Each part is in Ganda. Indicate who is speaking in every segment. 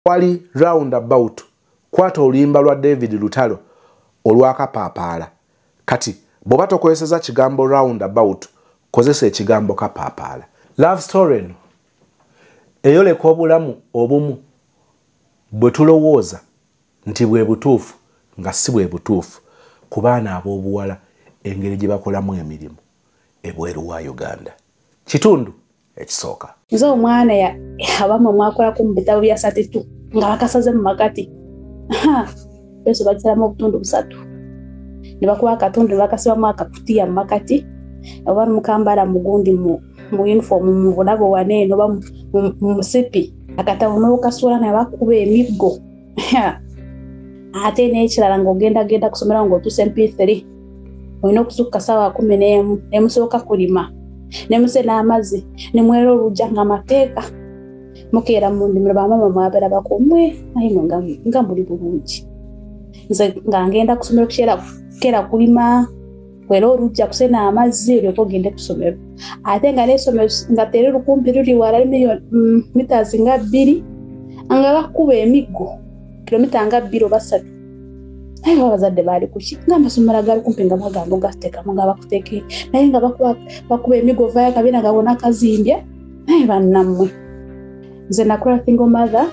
Speaker 1: Wali roundabout kwata oluyimba lwa David Lutalo olwakapaapaala. Kati bw'oba tokozeseza kigambo roundabout, kozesa ekigambo kapaapaala. Love story eno eyoleka obulamu obumu bwe tulowooza nti bwe butuufu nga si bwe butuufu ku baana ab'obuwala, engeri gye bakolamu emirimu ebweru wa Uganda. Kitundu ekisooka.
Speaker 2: Nze omwana abamu mwakolako mu bitabo bya 32 nga bakasaze mu makati, peso bakisalamu obutundu busatu, ne bakuba akatundu ne bakasibamu akakutiya mu makati, oba mukambala mugundi mu uniform mu bulabo waneeno oba mu musipi, akatabo n'okasuula ne bakuba emiggo. Ate n'ekirala ng'ogenda genda kusomera ng'otuuse MP3, olina okusukka ssaawa 11, nemusooka kulima, nemusena amazzi, nemwera olujja nga mateeka mukeera mu nnimiro. Bamama mwabalabako mmwe, naye mwe nga muli bulungi. Nze nga ngenda kusomero kukeera kulima, kwera olujja, kusena amazzi, olyoke ogende kusomero. Ate nga n'essomero nga teri lukumpi, luli wala meters nga 2, nga bakuba emiggo kilomita nga 2 oba 3. Naye nga abazadde baali kuki nga amasomero agali kumpi nga bagamba ogateekamu nga bakuteeke, naye nga bakuba emiggo vayo akabiina nga bonna kazimbye. Naye bannammwe, nze nakula single mother.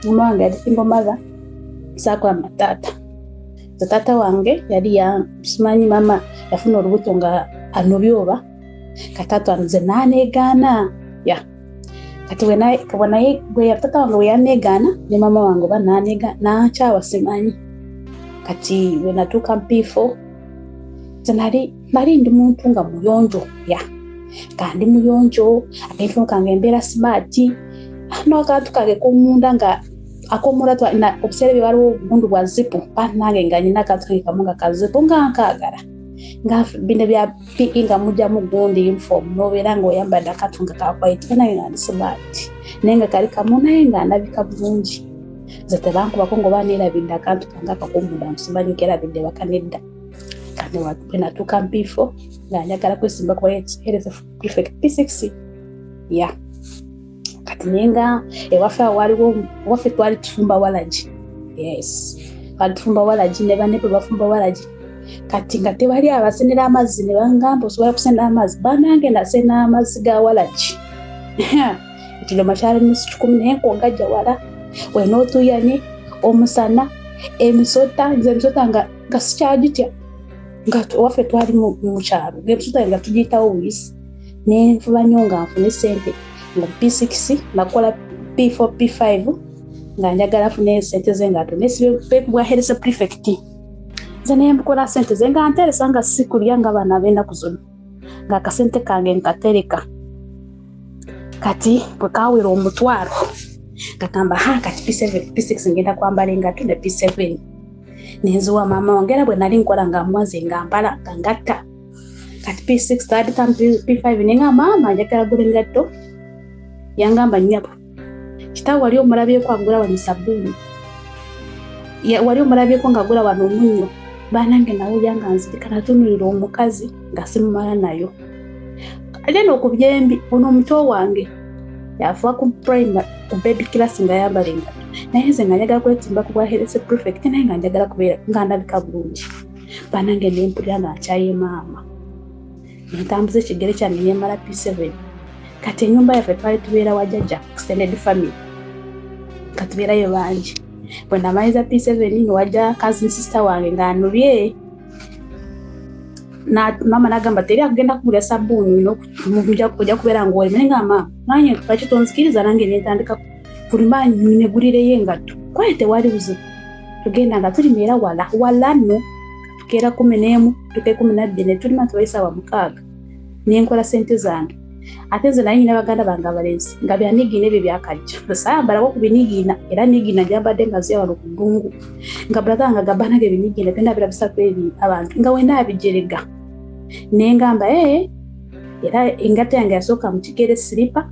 Speaker 2: Mama wange yali single mother, saakola na taata. Nze taata wange yali simanyi mama yafuna olubuto nga anobye oba kataata nze naneegaana ya. Kati bwe taata wange bwe yaneegaana ne mama wange oba nankyawa, simanyi. Kati bwe natuuka P4, nze nali ndi muntu nga muyonjo ya, nga ndi muyonjo, akenfunu kange embeera smart, n'akantu kange komunda nga akomunda obuseera bye waliwo obugundu bwa zipu. Nange nga nyina akantu kange kamu nga kazipu nga nkaagala, nga bino bya PE nga mujjamu gundi uniform n'obeera ng'oyambadde akantu nga ka white. Nange nga ndi smart, naye nga kali kamu, naye nga ndabika bulungi. Nze tebankubako ng'oba neerabidde akantu kange akakomunda, nsimanyi nkerabidde waka, nedda. Kati bwe natuuka P4 nga njagala kwesimba ku health prefect P6 ya. Kati nenga ewaffe awo waliwo, ewaffe twali tufumba walagi. Yes, twali tufumba walagi ne banne bwe bafumba walagi. Kati nga tewali abasenera amazzi, ne bangamba, "Osobola kusena amazzi?" Banange, nasena amazzi ga walagi, ekidoma kyali 50 kumi, naye nkongajja wala wena otuyanye omusana, emisota. Nze emisota nga sikyagitya, nga ewaffe twali mu kyalo, ngaemisota nga tugiyitawo buyisi. Nenfuba nnyo nga nfune sente nga P6 nakola P4 P5 nga njagala fune sente zengato nesibe bwa health prefect. Nze naye mbukola sente ze nga nteresa, nga sikulya nga baana ab'ennaku zino, nga akasente kange nkatereka. Kati bwe kawera 500, ngagamba, "Ha, kati P7 P6 ngenda kwambala engatto." Ne P7 nenziwa maama wange, era bwe nali nkola nga mwaze nga mbala nga ngatta. Kati P6, third term, P5, nenga, "Maama, njagala gula engatto." Yangamba, "Nnyabo, kitaawe wali omulabyeko agula wano sabbuuni? Wali omulabyeko ng'agula wano omunnyo?" Banange, nawulya nga nzirika, natunulira omukazi nga simumala nayo. Ate nokubyembi, ono omuto wange yafa ku primary, ku baby class nga yambala engatto, naye nze nga njagala kwetimba ku bwa health prefect, naye nga njagala kubeera nga ndabika bulungi. Banange, nempulira nga nkyaye maama, nentambuza ekigere kyange nemala P7. Kati enyumba yaffe twali tubeera wa jjajja, extended family, nga tubeerayo bangi. Bwe namaliza P7, nga wajja cousin sister wange ng'anobye. Maama nagamba, "Teri akugenda kugula sabbuuni, ojja kubeera ng'olima." Naye nga, "Maama, nange lwaki tonzikiriza nange nentandika kulima negulireyo engatto?" Kwaye tewali buzibu, tugenda nga tulima era wala wala nno, tukeera 11 tuke 12 ne tulima, tuba esaawa 6, nenkola sente zange. Ate nze naye nyina baganda bange abalenzi nga byanigiina ebyo byakajja, nze saayambalako ku binigiina, era nigiina gyambadde nga ziya wano ku ddungu, nga brother wange agamba, "Nange ebinigiina byonna birabisako eri abantu," nga wena abijerega. Nengamba, "Ee." Era engatto yange yasooka mu kigere slipper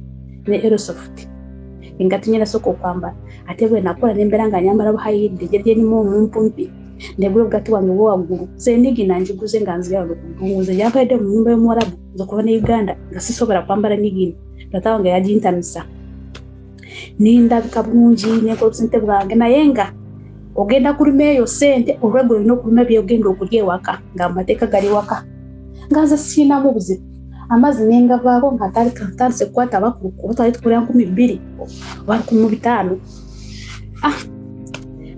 Speaker 2: ne aerosoft, engatto nye nasooka okwambala. Ate bwe nakola nembeera nga nyambala buhayidde gyerimu omumpumpi, negula obugatto bwange bwewaggulu. Nze nigina njiguze nga nzira wano ku ddungu. Nze gyampadde mu nyumba y'omuwarabu. Nze okuva ne Uganda nga sisobola kwambala nigina, tata wange yagintamisa. Nindabika bulungi nenkola obusente bwange naye nga ogenda kulima eyo ssente olweggulo olina okulima by'ogenda okulya ewaka nga amateeka gali waka. Nga nze sirinamu buzibu. Amazzi ne ngavaako nga ntandise kukwata abakulu kuba twali tukolera 2,000 oba 1,500.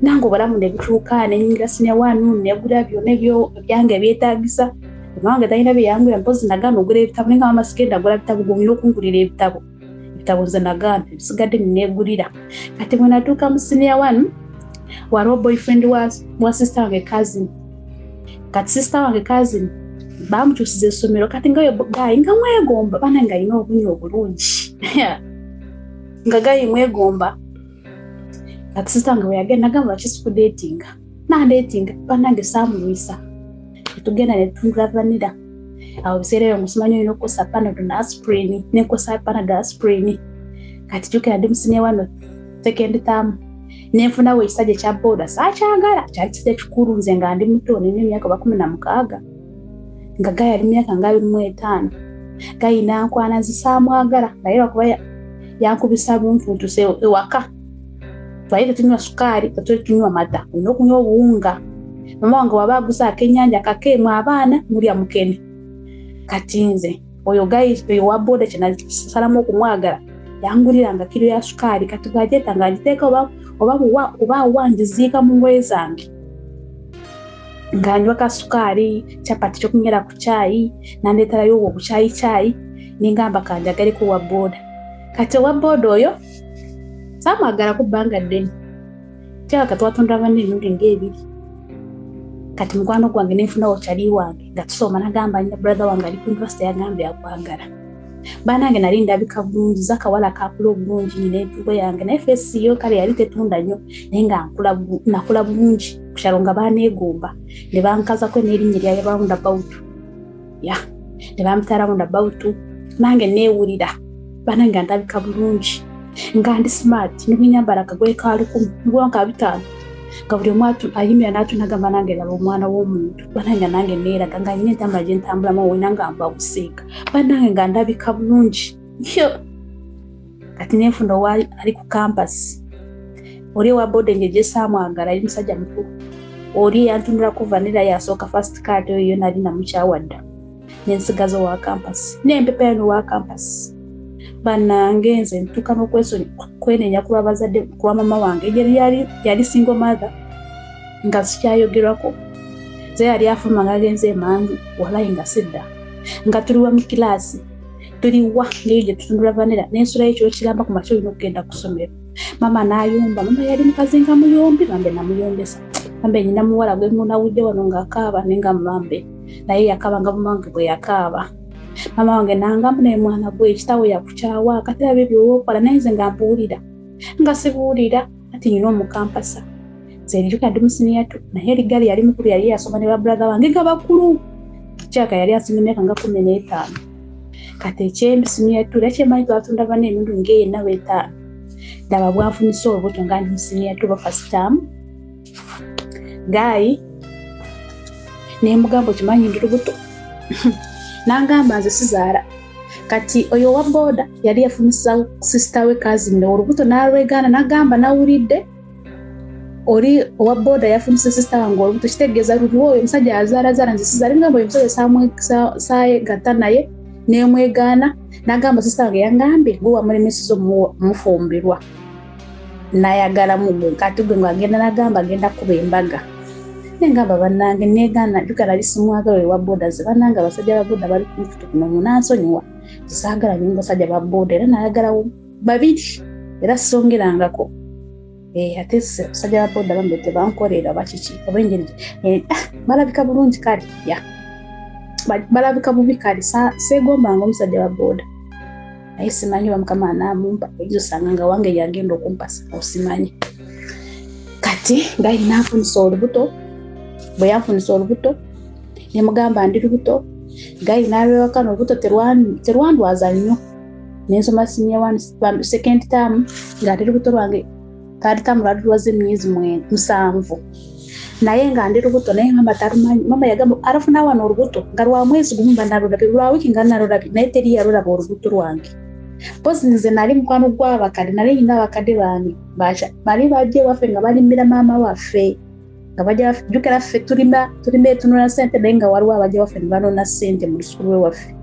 Speaker 2: Nange obulamu ne butuuka ne nnyingira senior one negula byonna ebyange ebyetaagisa. Mama talina bye yangulira mpozzi nagaana okugula ebitabo naye nga maama sigenda gula bitabo gwe olina okungulira ebitabo. Ebitabo nze nagaana ebisigadde neegulira. Kati bwe natuuka mu senior one waliwo boyfriend wa sister wange cousin. Kati sister wange cousin baamukyusiza essomero kati nga oyo guy nga mwegomba bannange alina obunnya obulungi. Nga guy mwegomba. Kati sister wange bwe yagenda nagamba lwaki sikudeetinga. Nandeetinga bannange saamulwisa. Tugenda ne tutundula vanilla. Awo ebiseera ebyo musimanyi olina okukozesa Panadol ne aspirin, ne nkozesa Panadol aspirin. Kati jjukira ndi mu senior one second term. Ne nfunawo ekisajja ekya booda saakyagala kyali kisajja kikulu nze nga ndi muto nina emyaka oba 16. Nga guy ali myaka nga 25. Guy n'ankwana nze saamwagala naye lwakuba yankubisa buntuntu ewaka. Twali tetunywa sukaali, tetwali tunywa mata, olina okunywa obuwunga. Mama wange waba aguza akennyanja kake mmwe abaana mulya mukene. Kati nze oyo guy oyo wa booda kye nasalamu okumwagala yanguliranga kiro ya sukaali kati bw'agyeta ng'agiteeka oba wa ngiziika mu ngoye zange. Nga nywa kasukaali, capati ky'okunywera ku caayi, nandeeterayo obwo obukyayicayi ne ngamba kanjagaleko owa booda. Kati owa booda oyo saamwagalako bbanga ddene. Kirabika twatunda banne emirundi ng'ebiri. Kati mukwano gwange ne nfunawo kyali wange nga tusoma n'agamba nnyina brother wange ali ku university yagambye akwagala. Bannange nali ndabika bulungi nze akawala akaakula obulungi nina entugo yange naye face yo kale yali tetunda nnyo naye nga nakula bulungi ku kyalo nga baneegomba ne bankazako n'erinnya erya round about. Ya ne bampita round about nange neewulira bannange nga ndabika bulungi nga ndi smart ne bwe nyambala akagoye ka 1,000 ngula ka 500 nga buli omu ayimirira n'atunagamba nange laba omwana w'omuntu bannange nange neeraga nga nina entambula gye ntambulamu wena nga mbawuseeka bannange nga ndabika bulungi. Kati ne nfuna owa ali ku campus oli owa boda engeri gye saamwagala yali musajja mukulu oli eyantunulako vanilla yasooka first card oyo yo nali namukyawa dda ne nsigaza owa campus n'empepeya n'owa campus. Bannange nze ntuuka n'okwenenya ku lw'abazadde ku lwa mama wange yali single mother nga sikyayogerwako. Nze yali afuluma ng'agenze emanju walayi nga sidda nga tuliwa mu kilaasi tuliwa ng'eyo gye tutundula vanilla n'ensulayo ekiro kiramba ku makya olina okugenda ku ssomero. Maama n'ayomba, maama yali mukazi nga muyombi bambe namuyombesa. Bambe nnyina muwala gwe munawudde wano ng'akaaba naye nga bambe naye yakaaba nga mama wange bwe yakaaba. Mama wange n'angamba naye mwana gwe kitaawe yakukyawa kati laba ebyo by'okola naye nze nga mbuulira nga sibuulira ati nnyina omukampasa. Nze njuka ndi mu senior two naye erigali yali mukulu yali yasoma ne ba brother wange nga bakulu. Kyaka yali asinga emyaka nga 15. Kati ekyembi senior two era kyemanyi twatunda banne emirundi ng'ena oba etaano. Ndaba bwanfunisa olubuto nga ndi mu senior two oba first term. Guy ne mugamba okimanyi ndi lubuto. N'angamba nze sizaala. Kati oyo owa booda yali yafunisa sister we cousin olubuto n'alwegaana n'agamba nawulidde oli owa booda yafunisa sister wange olubuto kitegeeza luliwo oyo omusajja azaalazaala nze sizaala ngamba oyo omusajja saayegatta naye nemwegaana n'agamba sister wange yangambye gwe wamulemeseza omufumbirwa n'ayagala mugwe kati gwe ng'agenda n'agamba agenda kuba embaga. Nengamba bannange neegaana jjukira nali simwagala oyo owa booda ze bannange abasajja ba booda bali ku mukutu guno munansonyiwa saagala nnyo basajja ba booda era nayagalawo babiri era songerangako. Ate abasajja ba booda bambe tebankolera oba kiki oba engeri balabika bulungi kale ya balabika bubi kale seegombanga omusajja wa booda naye simanyi oba Mukama anaamumpa oyinza osanga nga wange yagenda okumpasa osimanyi. Kati guy n'anfunisa olubuto bwe yanfunisa olubuto ne mugamba ndi lubuto guy n'alwewaka n'olubuto terwandwaza nnyo ne nsoma senior one second term nga ndi lubuto lwange third term lwali lwaze emyezi 7 naye nga ndi lubuto naye mama talumanyi. Mama yagamba alafuna wano olubuto nga lwa mwezi gumu mba nalulabye lwa wiiki nga nalulabye naye teri yalulaba olubuto lwange Pozi nze nali mukwano gw'abakadde, nali nyina abakadde bange bacha bali bajje waffe nga balimira maama waffe nga bajja jjukira ffe tulima etunula ssente, naye nga waliwo abajja waffe ne banona ssente mu lusuku lwe waffe.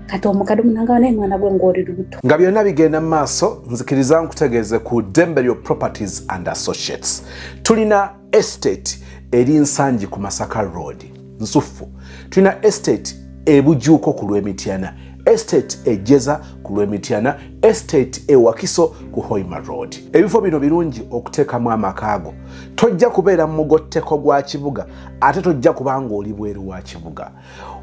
Speaker 2: Kati omukadde munanga naye mwana gwe ng'oli lubuto.
Speaker 1: Nga byonna bigenda mu maaso, nzikiriza nkutegeeze ku Ddembe Properties and Associates. Tulina estate eri Nsangi ku Masaka Road, Nsufu. Tulina estate ebujuuko ku lw'Emityana, estate ejeza ku lw'Emityana, estate ewakiso ku Hoima Road. Ebifo bino birungi okuteekamu amakaago. Tojja kubeera mu mugotteko gwa kibuga, ate tojja kubanga oli bweru wa kibuga.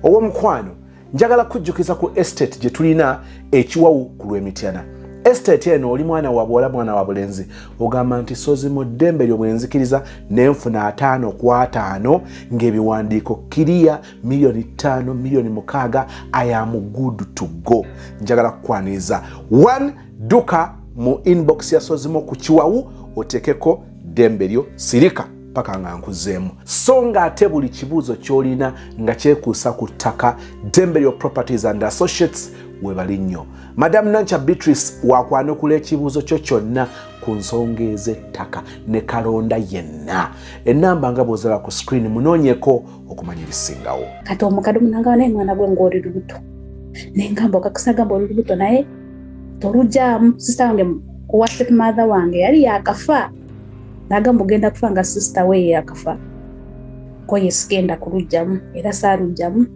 Speaker 1: Ow'omukwano, njagala kujjukiza ku estate gye tulina ekiwawu ku lw'Emityana. Estate eno oli mwana wa buwala, mwana wa bulenzi, ogamba nti sozi mu ddembe lyo bwenzikiriza nenfuna 5 ku 5 ng'ebiwandiiko kiriya 5 million 6, I am good to go. Njagala kukwaniriza. 1 duka mu inbox ya Sozimo ku kiwawu otekeko ddembe lyo, sirika paka nga nkuzeemu. So nga ate buli kibuuzo ky'olina nga kyekuusa ku ttaka, Ddembe Lyo Properties and Associates webali nnyo. Madam Nancha Beatrice wakwanukula ekibuuzo kyo kyonna ku nsonga ez'ettaka ne kalonda yenna. Ennamba nga bw'ozala ku screen, munoonyeko okumanya ebisingawo.
Speaker 2: Kati omukadde munanga naye mwana gwe ng'oli lubuto, nengamba okakasagamba oli lubuto naye tolujjaamu. Sisita wange owa step mother wange yali yakafa, nagamba ogenda kufa nga sisita we yakafa, ko ye sigenda kulujjamu, era saalujjamu.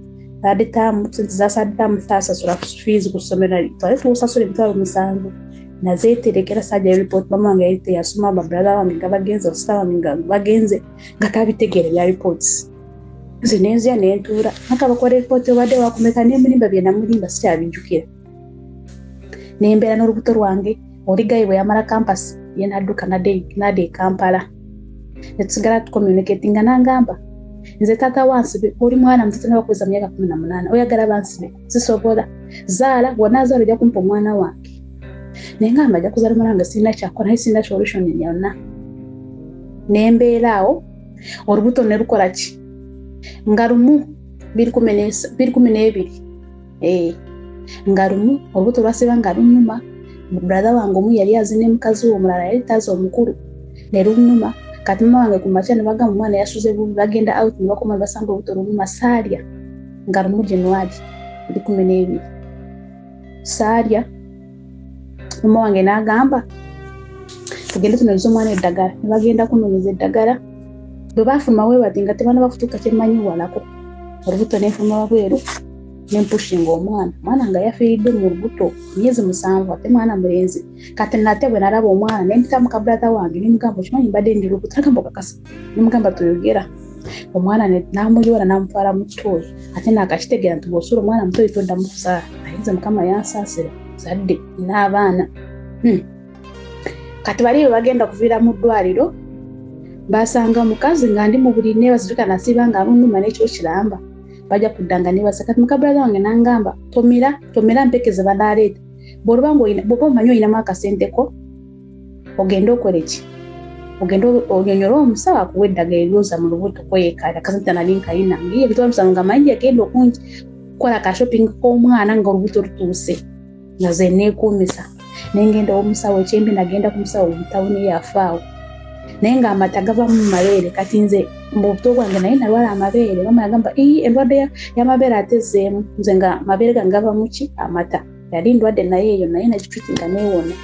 Speaker 2: Third sente za third term saasasula fees ku ssomero, twali tuwusasula 7,000 nazeeterekera, sajja report. Mama wange yali teyasoma, babrother wange nga bagenze, basista wange nga bagenze, nga tabitegeera bya reports. Nze nenzija nentuula naka bakola report, obadde wakumeka, nemulimba bye namulimba sikyabijjukira. Nembeera n'olubuto lwange. Oli guy bwe yamala campus ye nadduka nadda e Kampala, netusigala tucommunicatinga, nangamba nze taata wansibe, oli mwana muto tanabakuza myaka 18, oyagala bansibe, sisobola zaala, bw'onaazaala ojja kumpa omwana wange. Naye ngamba ajja kuzaala omwana wange, sirina kyakola, naye sirina solution yonna. Nembeera awo olubuto ne lukola ki nga lumu 2012, nga lumu olubuto lwasiba nga lunnuma. Brother wange omu yali azine mukazi we, omulala yali tazi omukulu, ne lunnuma. Kati mama wange ku makya ne bagamba omwana yasuze bubi, bagenda out ne bakoma basanga olubuto luluma. Saalya nga lumu January 2012, saalya. Mama wange n'agamba tugende tunoonyeze omwana eddagala, ne bagenda kunoonyeza eddagala. Bwe baafuluma we bati nga tebanaba kutuuka kyemmanyi walako, olubuto nenfuluma wabweru nempushinga omwana. Omwana nga yafiiridde mu lubuto myezi 7, ate mwana mulenzi. Kati nate bwe nalaba omwana nempita muka brother wange nemugamba okimanyi mbadde ndi lubuto, nagamba okakasa, nemugamba tuyogera. Omwana n'amuyoola n'amutwala mu ttooyi, ate naakakitegeera nti bw'osuula omwana mutoyi toddamu kuzaala. Naye nze Mukama yansaasira, zadde n'abaana. Kati bali bwe bagenda kuviira mu ddwaliro basanga mukazi nga ndi mu buliri neebasijuka nasiiba nga lunnuma n'ekiro kiramba, bajja kudda nga neebasa. Kati muka brother wange n'angamba tomira mpeke ze banaaleeta, bw'oba omanyi olinamu akasente ko ogende okole ki, ogende onyonyole omusawo akuwa eddagala eryoza mu lubuto kweyekaala. Akasente nali nkayina ngiye 7,000 nga manyi yagenda okukola ka shopping k'omwana nga olubuto lutuuse, nga ze neekuumisa. Nengenda omusawo ekyembi, nagenda ku musawo mu tawuni yafaawo, naye ng'amata gava mu mabeere. Kati nze mu buto bwange naye nalwala amabeere, mama yagamba endwadde y'amabeere ate ezzeemu, nze nga amabeere gange gava mu ki amata, yali ndwadde naye eyo, naye nagitreatinga neewona.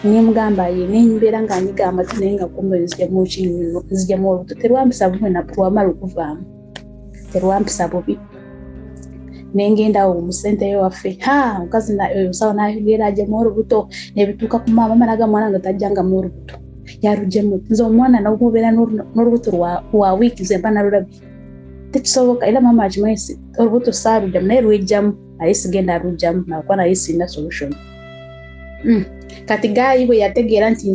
Speaker 2: Nemugamba ye nembeera nga nyiga amata, naye nga kumbe nzijjamu olubuto. Terwampisa bubi, lwamala okuvaamu terwampisa bubi. Nengenda awo mu ssente waffe, ha omukazi omusawo n'ayogera agyemu olubuto, nebituuka ku maama, mama n'agamba omwana wange tajjangamu olubuto, yalugyemu. Nze omwana n'omubeera n'olubuto lwa wiiki nze mba nalulabye, tekisoboka. Era maama akimanyi olubuto saalugyamu, naye lwejjamu, naye sigenda alugyamu nakuba naye sirina solution. Kati guy bwe yategeera nti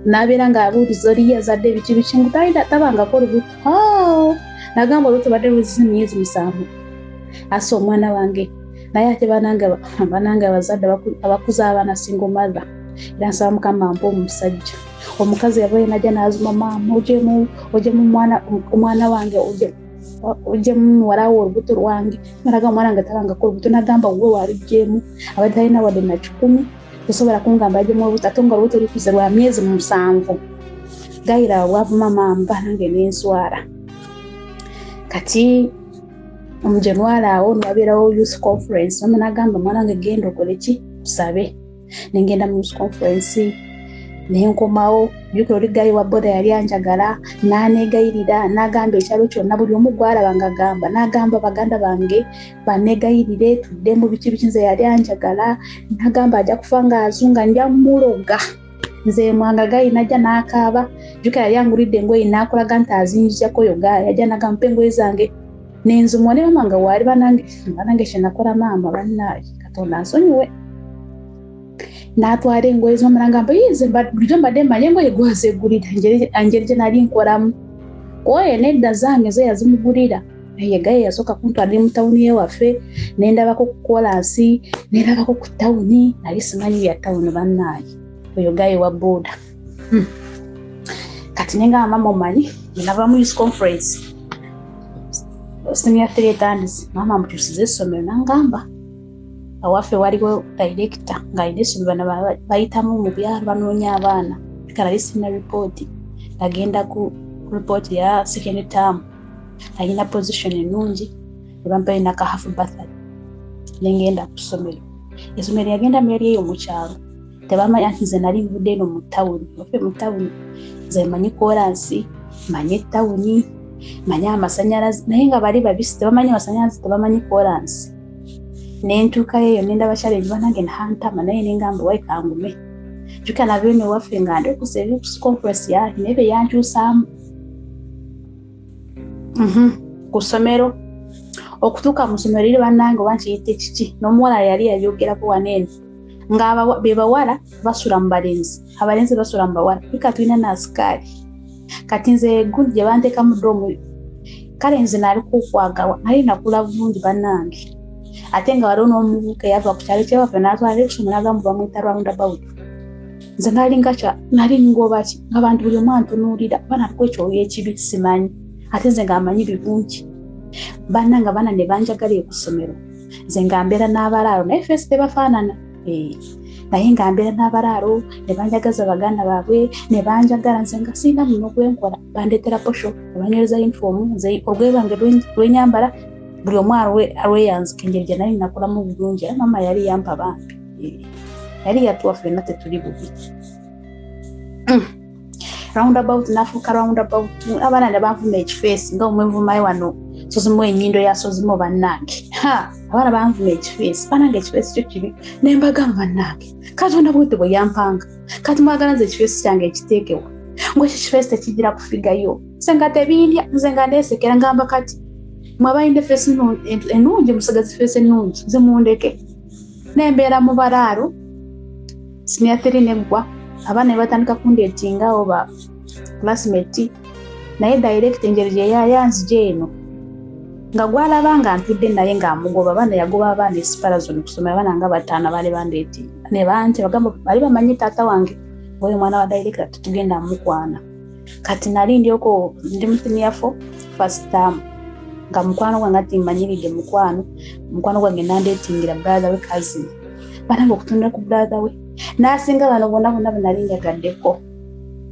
Speaker 2: n'abeera ng'abuuliza oli yazadde biki biki, ngu tabangako olubuto, nagamba olubuto badde luzize myezi 7, asa omwana wange. Naye ate banange abazadde abakuza abaana single mother, era nsaba Mukama ampe omusajja. Omukazi yava najja n'azuma maama ojemu omwana wange ojjemu muwala wo olubuto lwange. Nalaga omwana nga tabangako olubuto, nagamba gwe waluggyemu, abadde talina wadde na 100, tosobola kungamba ajjemu olubuto ate nga olubuto lukuze lwa myezi 7. Gayira bwavuma maama banange n'enswala. Kati omujenwala awo niwabeerawo youth conference, mama nagamba mwana wange genda okole ki, osabe. Nengenda mu youth conference nenkomawo, jjukira oli gayi wa boda yali anjagala, n'aneegayirira, n'agamba ekyalo kyonna buli omu gw'alaba ng'agamba, n'agamba baganda bange baneegayirire tuddemu biki biki, nze yali anjagala, n'agamba ajja kufa ng'azunga nja muloga. Nze mwanga gayi najja n'akaaba, jjukira yali angulidde engoye n'akolaga nti azinjijako oyo gayi, yajja n'agamba mpa engoye zange nenzumwa ne maama nga waali banange kye nakola maama bannaaye Katonda ansonyiwe. N'atwala engoye ze maama n'agamba nze bulijjo mbadde mmanyi engoye gwazegulira engeri gye nali nkolamu. Oye nedda zange ze yazimugulira. Naye gaye yasooka kuntwala mu tawuni y'ewaffe, ne ndabako ku koolansi, ne ndabako ku tawuni, nali simanyi bya tawuni bannaaye. Oyo gaye wa boda. Kati ne ngamba maama omanyi, nava mu youth conference senior 3 etandise, maama mukyusize essomero n'angamba awaffe waliwo director ng'alina essomero bano bayitamu mu byalo banoonya abaana. Nali sirina ripooti, nagenda ku ripooti ya second term, alina position ennungi ne bampayo naka half bursary ne ngenda ku ssomero. Essomero yagendamu yali eyo mu kyalo, tebamanya nti nze nali nvudde eno mu tawuni. Waffe mu tawuni nze mmanyi koolansi, mmanyi ettawuni, mmanyi amasannyalaze, naye nga bali babisi tebamanyi amasannyalaze, tebamanyi koolansi. Ne ntuukayo eyo ne ndaba challenge bannange nahantama, naye ne ngamba wayi kangume. Jjukira nava eno ewaffe nga ndi ku conference naye be yankyusaamu. Ku ssomero okutuuka mu ssomero eri bannange oba nkiyite kiki, n'omuwala yali yayogerako wano eno nga be bawala basula mu balenzi, abalenzi basula mu bawala, pika tulina n'asikaali. Kati nze gundi gye banteekamu doomu, kale nze naliko okwagawa, nali nakula bulungi bannange. Ate nga waliwo n'omuvubuka eyava ku kyalo kyewaffe n'atwala kusoma n'agamba bamuyita roundabout. Nze nali nali ngoba ki, ng'abantu buli omu antunuulira, oba naliko ekyoyo ekibi simanyi, ate nze nga mmanyi birungi. Bannange abaana ne banjagala ku ssomero, nze nga mbeera n'abalaalo, naye ffensi tebafaanana. Naye nga mbeera n'abalaalo ne banjagaza baganda baabwe ne banjagala, nze nga sirina muno gwe nkola, bandeetera posho ne banywereza yunifoomu, nze olugoye lwange lwe nyambala buli omu alweyanzika engeri gye nali nakolamu bulungi, era maama yali yampa bambi, yali yatuwa ffenna tetuli bubi. Roundabout nafuuka roundabout, abaana ne banvuma ekifeesi nga omwenvumayo wano sozimu ennyindo ya sozimu bannange. Abaana banvuma ekifeesi, bannange ekifeesi kyo kibi, ne mbagamba bannange Katonda bwete bwe yampanga, kati mwagala nze ekifeesi kyange ekiteekewa, ng'ekyo ekifeesi tekigira kufigayo, nze nga tebindya, nze nga neesekera ngamba kati mwe abalina efeesi ennungi musigaze feesi ennungi, nze mundeke. Nembeera mu balaalo senior 3 neggwa, abaana ne batandika kundeetinga awo ba classmate, naye direct engeri gye yayanzija eno nga gwalaba nga ntudde naye ng'amugoba, abaana yagoba abaana esipala zone kusomera, abaana nga 5 baali bandeetinga ne bantya, bagamba bali bamanyi taata wange oyo mwana wa director tetugenda mukwana. Kati nali ndyoko ndi mu senior 4 first term, nga mukwano gwange ati mmanyiridde mukwano gwange nandeetingira brother we cousin, banange okutundira ku brother we n'asinga bano bonna bonna be nali njagaddeko,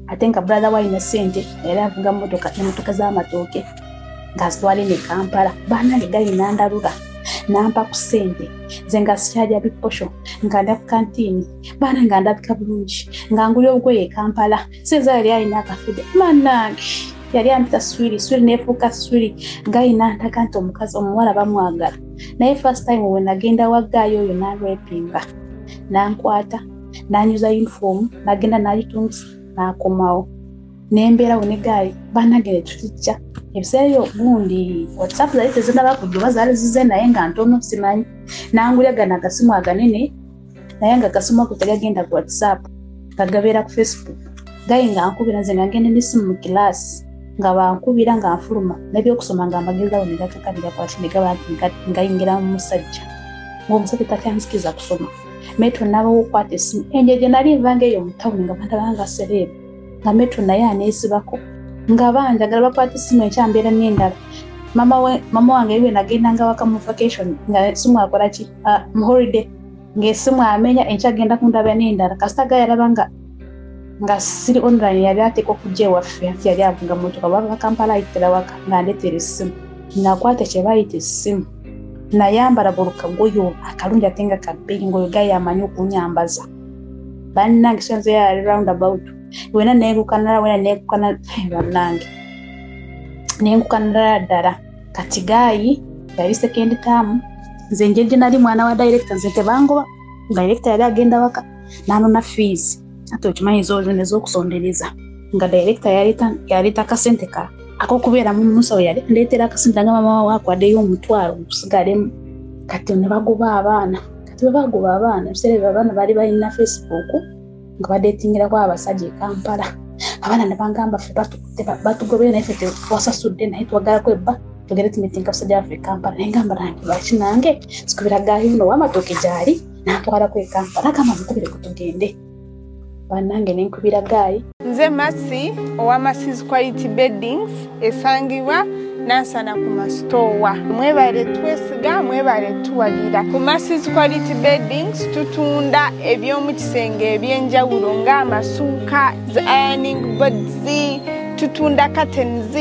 Speaker 2: ate nga brother we alina ssente era avuga emmotoka z'amatooke ng'azitwala eno e Kampala. Bannange gali n'andalula n'ampa ku ssente, nze nga sikyalya biposho, nga ndya ku kantiini, baana nga ndabika bulungi, nga ngulya obugoye e Kampala. Senza yali alina akafide bannange, yali ampita swiri swiri, neefuuka swiri, ng'alina ndaga nti omukazi omuwala bamwagala. Naye first time we nagenda wa guy oyo n'alwepinga, n'ankwata n'anyuza yunifoomu n'agenda n'agitungisa n'akomawo, nembeerawo ne guy bannange ne tutijja. Ebiseera ebyo gundi WhatsApp zali tezinaba kujja oba zaali zize naye nga ntono simanyi, nangulya gano agasimu aganene, naye nga agasimu ago tegagenda ku WhatsApp, nga gabeera ku Facebook. Guy nga nkubira, nze nga ngenda n'essimu mu kilaasi, nga bankubira nga nfuluma n'ebyokusoma nga amagezi awo ne gakakalira kwaki ne gaba nti ngayingira mu musajja, ng'omusajja takyanzikiza kusoma. Metro n'abawo okwata essimu engeri gye nali nvanga eyo mu tawuni nga bandaba nga celeb, nga metro naye aneesibako, nga banjagala bakwata essimu enkya mbeera n'endala. Mama wange iwe nagendanga waka mu vacation nga simu akola ki mu holiday ng'essimu amenya enkya agenda kundaba n'endala kasita gayalaba nga siri online yali ateekwa okujja ewaffe anti yali avuga mmotoka bava Kampala ayitira waka ng'andeetera essimu. Nakwata kye bayita essimu nayambala buli kagoye akalungi ate nga kabbeeyi ng'oyo gaye amanyi okunyambaza. Bannange sanze yali round about wena neegukanala wena neegukana bannange nengukanala ddala. Kati gaayi yali second term nze njeje nali mwana wa director nze tebangoba. Director yali agenda waka nanona fees ate okimanyi zona ez'okusondereza nga director yaleeta akasente ka ak'okubeera mu musawo yali ndeetera akasente nga mama we akwaddeyo omutwalo gusigalemu. Kati ne bagoba abaana. Kati bwe bagoba abaana ebiseera ebyo abaana baali balina Facebook nga badeetingirako abasajja e Kampala. Abaana ne bangamba ffe batugobera naye ffe twasasudde naye twagalako ebba tugende tumitinga abasajja baffe e Kampala. Naye ngamba nange lwaki nange sikubira gaayi uno ow'amatooke gy'ali n'antwalako e Kampala agamba mukubireko tugende. Bannange ne nkubira gaayi.
Speaker 3: Nze Masi owa Masi's Quality Beddings esangibwa Nansana ku masitowa. Mwebale twesiga, mwebale tuwagira. Ku Masi's Quality Beddings tutunda eby'omu kisenge eby'enjawulo ng'amasuuka, zi ironing boards, tutunda curtains,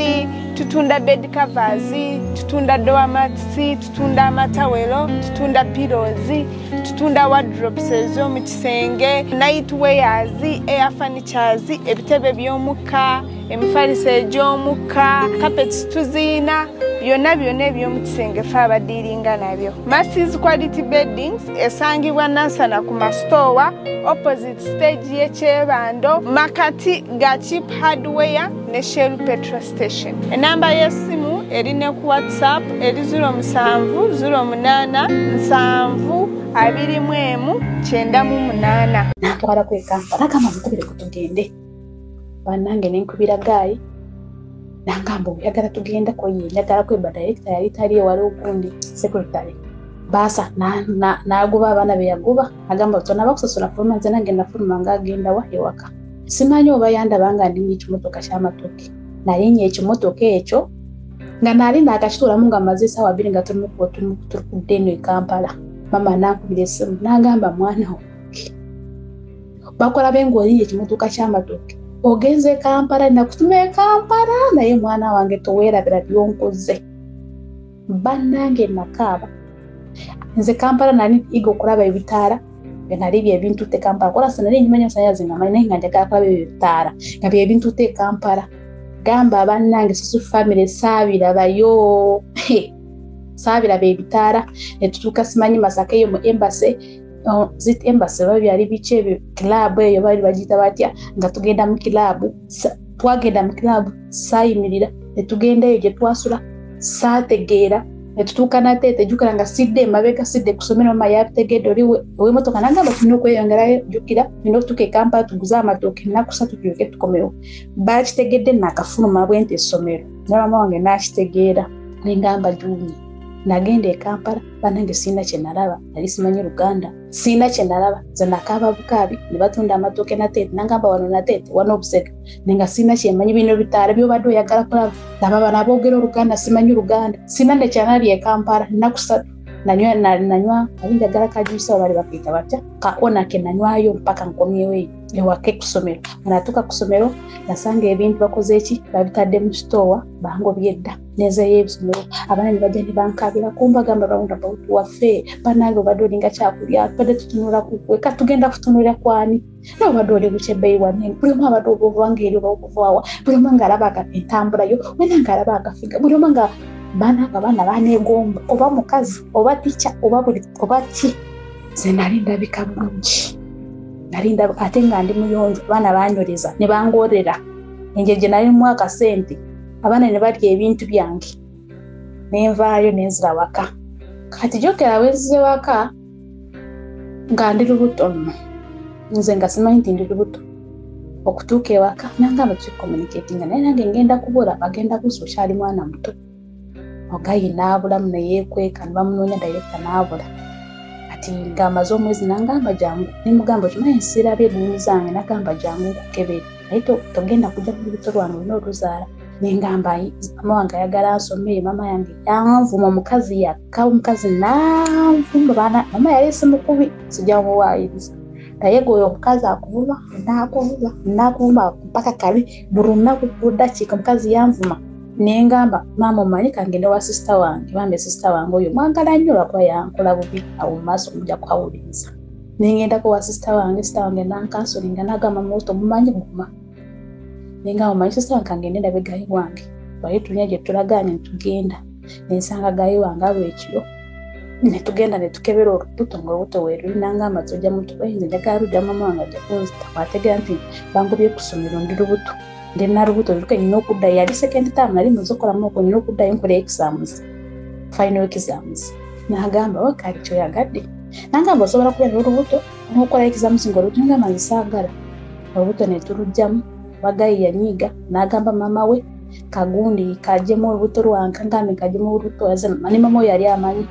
Speaker 3: tutunda bed covers, tutunda doormats, tutunda amatawelo, tutunda pillows, tutunda wardrobes ez'omu kisenge, night wears, air furnitures, ebitebe by'omuka, emifaliso egy'omuka, carpets tuziina, byonna byonna eby'omu kisenge ffe abadiiringa nabyo. Masi's Quality Beddings esangibwa Nansana ku masitowa opposite stage y'Ekyebando, makati ga Cheap Hardware ne Shell Petrol Station. Enamba y'essimu eri ne ku WhatsApp eri 07 08 7 21 98.
Speaker 2: Nantwalako e Kampala agamba mukubireko tugende. Bannange ne nkubira gaayi nangamba oyagala tugendako ye njagala kweba director yali taliyo wali ogundi secretary. Baasa n'agoba abaana be yagoba agamba tonaba kusasula fuluma nze nange nafuluma ng'agenda wa ewaka. Simanyi oba yandaba nga ndinnya ekimotoka ky'amatooke. Nalinnya ekimotoka ekyo nga nali naakakituulamu nga mmaze essaawa bbiri nga tuli kudda eno e Kampala. Mama n'ankubira essimu n'agamba mwana wange bakolabe ng'olinnya ekimotoka ky'amatooke ogenze e Kampala nakutuma e Kampala naye mwana wange toweerabira by'onkoze. Bannange nakaaba. Nze Kampala nali iga okulaba ebitaala nali bye bintutte Kampala kola nali nyimanya masannyalaze nga manyi naye nga njagala kulaba ebyo ebitaala nga bye bintutte e Kampala. Gamba bannange susu family saabirabayo saabiraba ebitaala ne tutuuka simanyi Masaka eyo mu embassy zit embassy oba byali biki ebyo club eyo baali bagiyita batya nga tugenda mu club twagenda mu club saayimirira ne tugenda eyo gye twasula saategeera ne tutuuka Nateete jjukira nga sidde emabega sidde ku ssomero mama yabitegedde oli ow'emmotoka n'agamba tulina okweyongerayo jjukira tulina okutuuka e Kampala tuguze amatooke ennaku ssatu tulyoke tukomewo. Baakitegedde naakafuluma bwe nti essomero ne maama wange n'akitegeera ne ngamba Juni. Nagenda e Kampala bannange sirina kye nalaba nali simanyi Luganda sirina kye nalaba nze nakaaba bukaabi ne batunda amatooke Nateete nangamba wano Nateete wano Obusega naye nga sirina kye mmanyi bino bitaala by'obadde oyagala kulaba laba bano aboogera Oluganda simanyi Luganda sirina ne kye nalya e Kampala nnaku ssatu nanywa nali njagala kajuice abo baali bakayita batya ka Onake nanywayo mpaka nkomyewo eyo ewaka ku ssomero. Nga natuuka ku ssomero nasanga ebintu bakoze ki babitadde mu sitoowa bangobye dda nenzeeyo ebisomero abaana ne bajja ne bankaabirako mbagamba round about waffe bannange obadde olinga kyakulya tubadde tutunula ku ggwe kati tugenda kutunulira kwani nawe obadde oli bukyebbeeyi wanene buli omu abadde oba ng'eri oba okuvaawa buli omu ng'alaba entambula yo wena ng'alaba akafiga buli omu nga baana abaana baneegomba oba mukazi oba ticca oba buli oba ki nze nali ndabika bulungi nali ndabika ate nga ndi muyonjo abaana banyoleza ne bangorera engeri gye nalimu akasente abaana ne balya ebintu byange ne nvaayo ne nzira waka. Kati jjukira bwe nzize waka nga ndi lubuto nno nze nga simanyi nti ndi lubuto okutuuka ewaka nangamba tukicommunicatinga naye nange ngenda kubula bagenda kusa okyali mwana muto. Ogayi n'abulamu ne yeekweka ne bamunoonya director n'abula. Kati ng'amaze omwezi n'angamba jangu ne mugamba okimanyi nsirabye egundi zange n'agamba jangu nkukebere naye togenda kujja ku lubuto lwange olina oluzaala. Nengamba mama wange ayagala nsome, mama yange yanvuma, omukazi yakka, omukazi nanvuma baana. Mama yali simukubi, sijja muwaayiriza, naye gwe omukazi akuvuma n'akuvuma n'akuvuma mpaka kabi buli lunaku buli ddakiika omukazi yanvuma. Nengamba maama omanyi kangende wa sisita wange, bambi sisita wange oyo mwagala nnyo lwakuba yankola bubi, awo mu maaso mujja kuhawuliriza. Nengendako wa sisita wange, sisita wange nankansolinga n'agamba muto mumanyi guma. Nengamba omanyi sisita wange kangende ndabe gayi wange, wali tulina gye tulagaanye netugenda. Nensanga gayi wange abo ekiro netugenda netukebera olubuto ng'olubuto weeruli, nangamba tojja mutuba nze njagala lujja mama wange ajja kunzita bw'ategeera nti bangobye ku ssomero ndi lubuto, ndi nalubuto luke nina okuddayo. Yali second term nali maze okukolamu okwo, nina okuddayo nkola exams, final exams. N'agamba oba kale kyoyagadde, nangamba osobola kubeera olubuto n'okola exams ng'olubuto. Nangamba nze saagala olubuto, ne tuluggyamu. Wagayi yanyiiga n'agamba maama we kagundi kaggyemu olubuto lwange, kangambe kaggyemu olubuto ne maama we yali amanyi.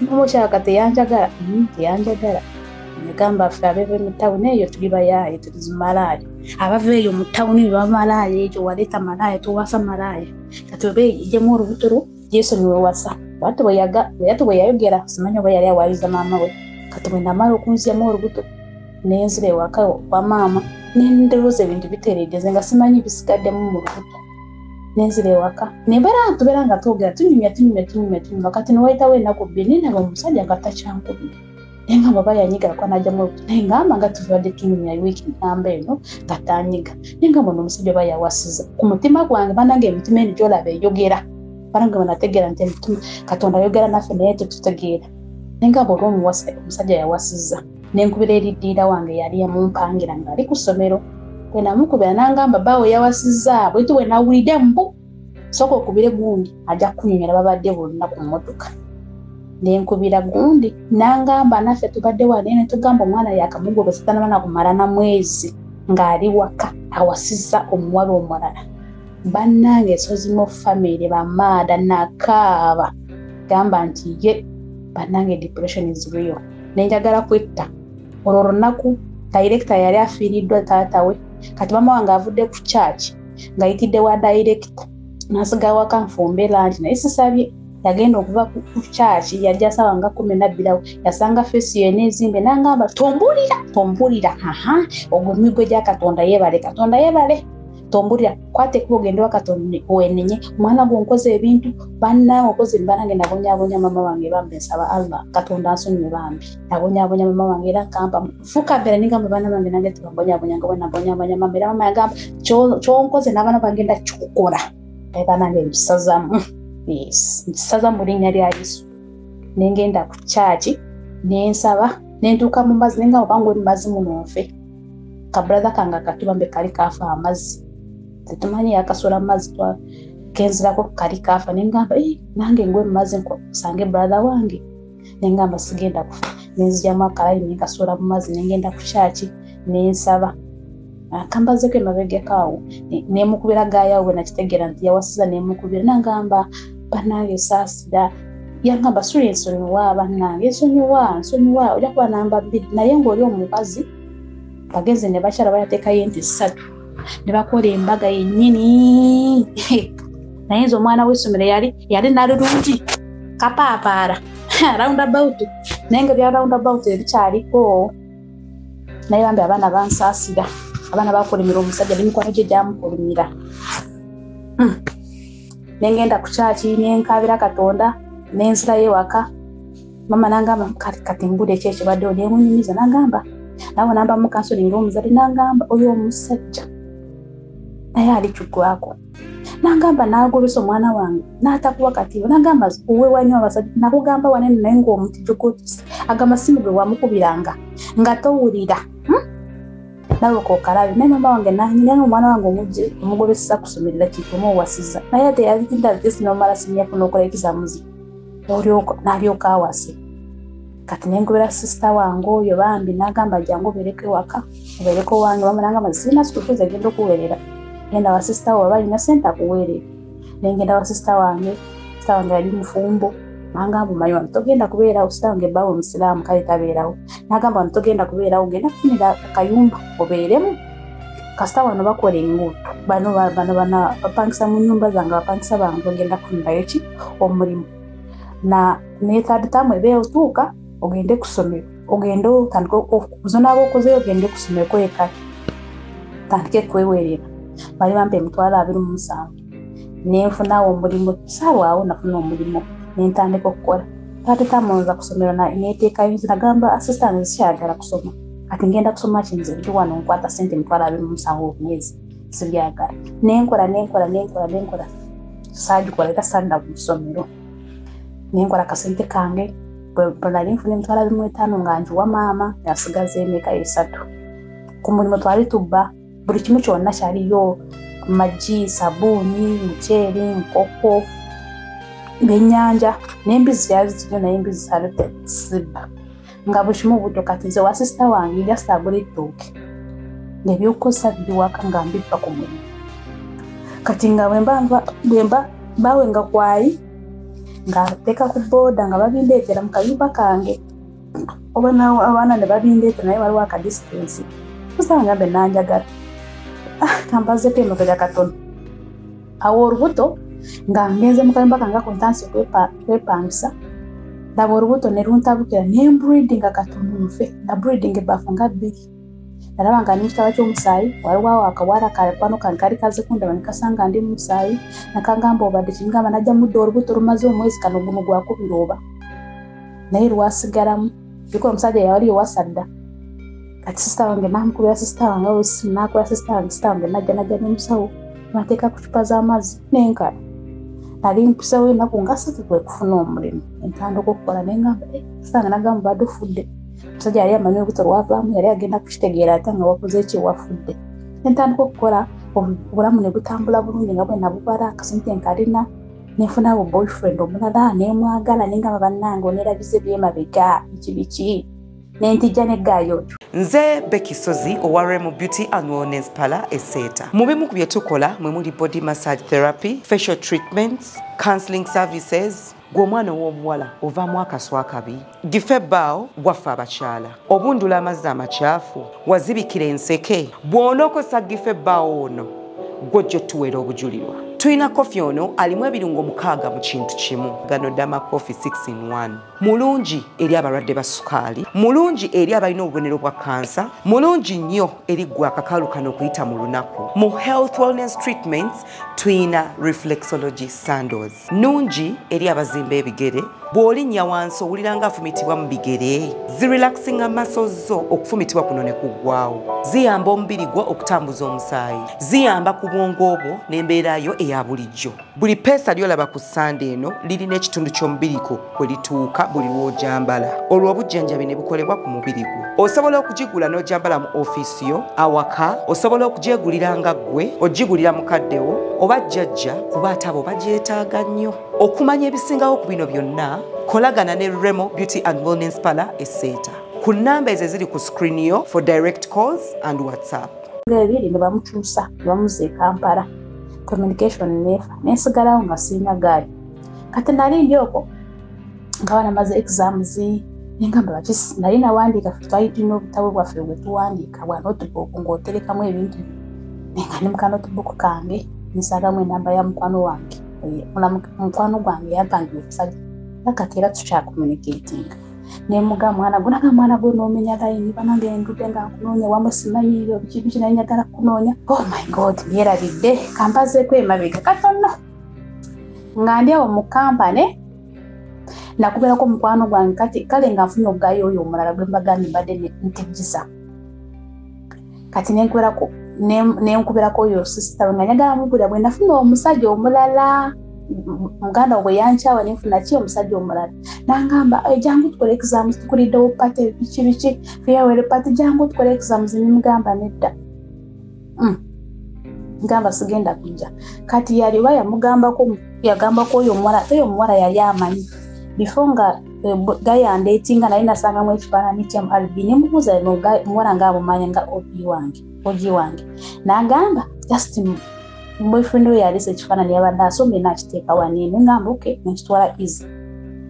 Speaker 2: Maama okyalaka teyanjagala, teyanjagala. Negamba ffe ab'eva mu tawuni eyo tuli bayaaye, tuli zimalaaya, abava eyo mu tawuni bamalaaya, ekyo waleeta malaaya towasa malaaya, kati oba ejjemu olubuto lwo gyesonyiwe wasa. Bwatyo bwe yayogera, simanyi oba yali awaayiriza maama we. Kati bwe namala okunzyamu olubuto nenzira ewaka wa maama, nendowooza ebintu biteredde, nze nga simanyi bisigaddemu mu lubuto. Nenzira ewaka nembeera tubeera nga twogera tunyumya tunyumya tunyumya tunyumya. Kati newayitawo ennaku bbiri nendaba omusajja nga takyankubira, naye ngamba oba yanyiga lwakuba n'aggyamu olubuto, naye ngamba nga tubadde tunyumya wiiki nnamba eno nga tanyiga, naye ngamba ono omusajja oba yawasiza. Ku mutima gwange bannange emitima eno gy'olaba eyogera, bannange bwe nategeera nti emitima Katonda ayogera naffe naye tetutegeera. Naye ngamba olwo omusajja yawasiza, nenkubira eri ddiira wange yali yamumpangira ng'ali ku ssomero. Bwe namukubira n'angamba bbaawe yawasizza, bwetyo bwe nawulidde mbu sooka okubire gundi ajja kukunyumira, babadde bonna ku mmotoka. Nenkubira gundi n'angamba naffe tubadde wano ne tugamba omwana yakamugobesa tannaba na kumala na mwezi ng'ali waka awasizza omuwala omulala. Bannange Sozimo family bamaada nakaaba, gamba nti ye bannange depression is real. Nenjagala kwetta. Olwo olunaku director yali afiiriddwa taata we, kati maama wange avudde ku church ng'ayitidde wa director, n'asiga waka nfumbe lunch naye sisabye. Yagenda okuva ku church yajja ssaawa nga 12 awo, yasanga face ye n'ezimbe n'angamba tombulira tombulira, aha ogwo miggo gya Katonda yeebale, Katonda yeebale, tombulira, kwata ekkubo ogende wa Katonda wenenye, omwana gwe onkoze ebintu bannange okoze bannange. Nabonyaabonya maama wange bambi, nsaba Allah Katonda ansonyiwe bambi, nabonyaabonya maama wange era gamba fuuka mbeera ningamba baana bange nange tebambonyaabonya nga bwe nabonyaabonya maama. Era maama yagamba ky'onkoze n'abaana bange ndakikukola, naye bannange nkisazamu, yes nkisaza mu linnya lya Yesu. Nengenda ku church nensaba nentuuka mu mazzi, nengamba oba ngwe mu mazzi muno nfe. Kabrother kange akatuba mbe kali kaafa amazzi, tetumanyi yakasula mu mazzi, kenzirako kali kaafa. Nengamba nange ngwe mu mazzi nsange brother wange, nengamba sigenda kufa. Nenzigyamu akalayi nenkasuula mu mazzi, nengenda ku church nensaba. Kambazeeko emabegeko awo, nemukubira gaayawo bwe nakitegeera nti yawasiza, nemukubira nangamba bannange saasira, yangamba suli nsonyiwa bannange, nsonyiwa nsonyiwa, ojja kuba namba 2. Naye ng'oli omukazi bagenze ne bakyala bayateekayo ente 3 ne bakola embaga yennyini. Naye nze omwana w'essomero yali nalulungi kapaapaala roundabout, naye nga bya roundabout ebikyaliko. Naye bambi abaana bansaasira, abaana bakulimira omusajja n'emikwano gye gyamukulimira. Nengenda ku kyaki nenkaabira Katonda, nenzirayo ewaka. Mama nangamba kati mbula eki ekibaddewo, nemunyumiza nangamba nawe namba mu counseling omuzadde, nangamba oyo omusajja naye alikigwako, nangamba n'agobesa omwana wange n'atakuwa katiibwa, nangamba owewanyo abasajja nakugamba wanene naye ng'omuti gugotuse, agamba simu gwe wamukubiranga nga towulira, nawe kokalabe. Naye mama wange nanyina omwana wange omugobesa kusomerera kitumu owasiza, naye teyalinda nomala sinyako n'okola ekizamuzi n'alyoka awase. Kati nenkubira sisita wange oyo bambi n'agamba jangu obeereko ewaka, obeereko wange. Mama n'agamba sirina school fees egenda okuweerera, genda wa sisita wo oba alina ssente akuweerere. Nengenda wa sisita wange, sisita wange yali mufumbo, nangamba omanyi wano togenda kubeerawo, sisita wange bbaawe omusiraamu kale tabeerawo, n'agamba wano togenda kubeerawo, genda kufunira akayumba obeeremu, kasita wano bakola enguudo. Bano bano bana bapangisa mu nyumba zange, bapangisa bange ogenda kufunirayo ki omulimu. Na ne third term ebe otuuka ogende ku ssomero, ogende otandike okuzonaaba okozeyo ogende ku ssomero kweka tandike kweweerera. Bali bampa 27,000 nenfunawo omulimu, saalwawo nafuna omulimu nentandika okukola. Third term nza ku ssomero neteekayo, nagamba assistant sikyagala kusoma, kati ngenda kusoma ki nze ndi wano nkwata ssente 27,000 omwezi, sibyagala. Nenkola nenkola nenkola nenkola, saagikola era sadda ku ssomero. Nenkola akasente kange, bwe nali nfuna 25,000 nga njiwa maama, yasigaza emeka 3. Ku mulimu twali tubba buli kimu kyonna kyaliyo, magi, sabuuni, muceere, nkoko, byennyanja n'embizzi kyali zityo, naye embizzi zaali tezibba. Nga buli kimu obuddo. Kati nze wa sisita wange just agula ettooke ng'ebyokukozesa biri waka nga mbibba ku mulimu. Kati nga bwe mba bawenga kwayi ng'ateeka ku booda nga babindeetera mu kayumba kange, oba abaana ne babindeetera, naye waliwo aka distance. Kusanga ngambe nanjagala kambazeeko emabega katono. Awo olubuto nga ngenze mu kayumba kange ako ntandise kwepangisa, ndaba olubuto ne luntabukira ne mbleedinga katono nfe. Na bleeding ebbafu nga 2. Nalaba nga ndi mu kitaba ky'omusaayi. Waliwo awo akawala kakwano kange kali kaze kundaba ne kasanga ndi mu musaayi, nakangamba obadde kingamba najja mudda olubuto lumaze omwezi kano guno gwakubiri oba naye lwasigalamu biko omusajja yawali ewasadda. Kati sisita wange namukubira, sisita wange osimu nakubira sisita wange, sisita wange najja najja n'omusawo bateeka ku cupa z'amazzi nenkala. Nali mpisewo ennaku nga 3 kwe kufuna omulimu, entandika okukola nengamba, "Eh," sisita wange nagamba badde ofudde. Omusajja yali amanyi olubuto lwavaamu, yali agenda kukitegeera ate nga wakoze ki, wafudde. Nentandika okukola, obulamu ne butambula bulungi nga bwe nabubala, akasente nkalina. Nenfuna bu boyfriend omulala nemwagala, nengamba bannange onerabize byemabega biki biki, nentijja negaayo.
Speaker 4: Nze Becky Sozi owa Remo Beauty and Wellness Parlour Eseeta. Mu bimu ku bye tukola mwe muli body massage therapy, facial treatments, counseling services. Gwe omwana ow'obuwala ovaamu akaswa akabi, gife ebbaawo gwaffe abakyala, obundula amazzi amakyafu, wazibikira enseke, bw'onookozesa gife ebbaawo ono gw'ojja otuweera obujulirwa. Tulina kofi ono alimu ebirungo 6 mu kintu kimu, gano Dama Coffee 6 in 1. Mulungi eri abalwadde ba sukaali, mulungi eri abalina obubonero bwa kansa, mulungi nnyo eri ggwe akakalu kano okuyita mu lunaku. Mu health wellness treatments tuyina reflexology sandals, nungi eri abazimba ebigere. Bw'olinnya wansi owulira nga afumitibwa mu bigere, zirelaxinga muscles zo, okufumitibwa kuno ne kuggwawo. Ziyamba omubiri gwo okutambuza omusaayi, ziyamba ku bwongo bwo n'embeera yo eya bulijjo. Buli peesa ly'olaba ku sande eno lirina ekitundu ky'omubiri gwo kwe lituuka buli lw'ogyambala, olwo obujjanjabi ne bukolebwa ku mubiri gwo. Osobola okugigula n'ogyambala mu ofiisi yo, awaka, osobola okugyegulira nga ggwe, ogigulira mukaddewo oba jjajja, kuba ate abo bagyetaaga nnyo. Okumanya ebisingawo ku bino byonna, kolagana ne Remo Beauty and Wellness Parlour Eseeta ku nnamba ezo eziri ku screen yo for direct calls and WhatsApp.
Speaker 2: Ebiri ne bamukyusa ne bamuza e Kampala, communication nefa, nensigalawo nga sirina gaali. Kati nali ndi okwo nga banamaze exams, nengamba lwaki nali nawandiika, twali tulina obutabo bwaffe bwe tuwandiika bwa notebook ng'oterekamu ebintu, nenga ndi muka notebook kange nsagamu enamba ya mukwano wange. Mukwano gwange yampangira omusajja era kati era tukyacommunicatinga. Nemuga mwana gwe, naga mwana gwe noomenya layini, banange ndudde nga nkunoonya wamwe, simanyiyo biki biki, naye njagala kunoonya. Oh my God, byerabidde, kambazeeko emabega katono. Nga ndi awo mu kampane nakubeerako mukwano gwange, kati kale nga nfunye ogugayo oyo omulala gwe mbagambye mbadde ntejjisa. Kati nenkubirako oyo sisita nga njagala mubulira bwe nafuna omusajja omulala, muganda bwe yankyawa nenfuna ki omusajja omulala. Nangamba, eh, jangu tukole exams, tukuliddewo party biki biki, farewell party, jangu tukole exams. Nemugamba nedda. Ngamba sigenda kujja. Kati yali oba yamugambako, yagambako oyo omuwala, ate oyo omuwala yali amanyi before nga gayandeetinga, naye nasangamu ekifaananyi kya RB. Nemubuuza omuwala nga amumanya nga OB wange, OG wange. N'agamba just boyfriend we yalese ekifaananyi, yabadde asomye n'akiteeka wano. Ngamba okay, nekitwala easy,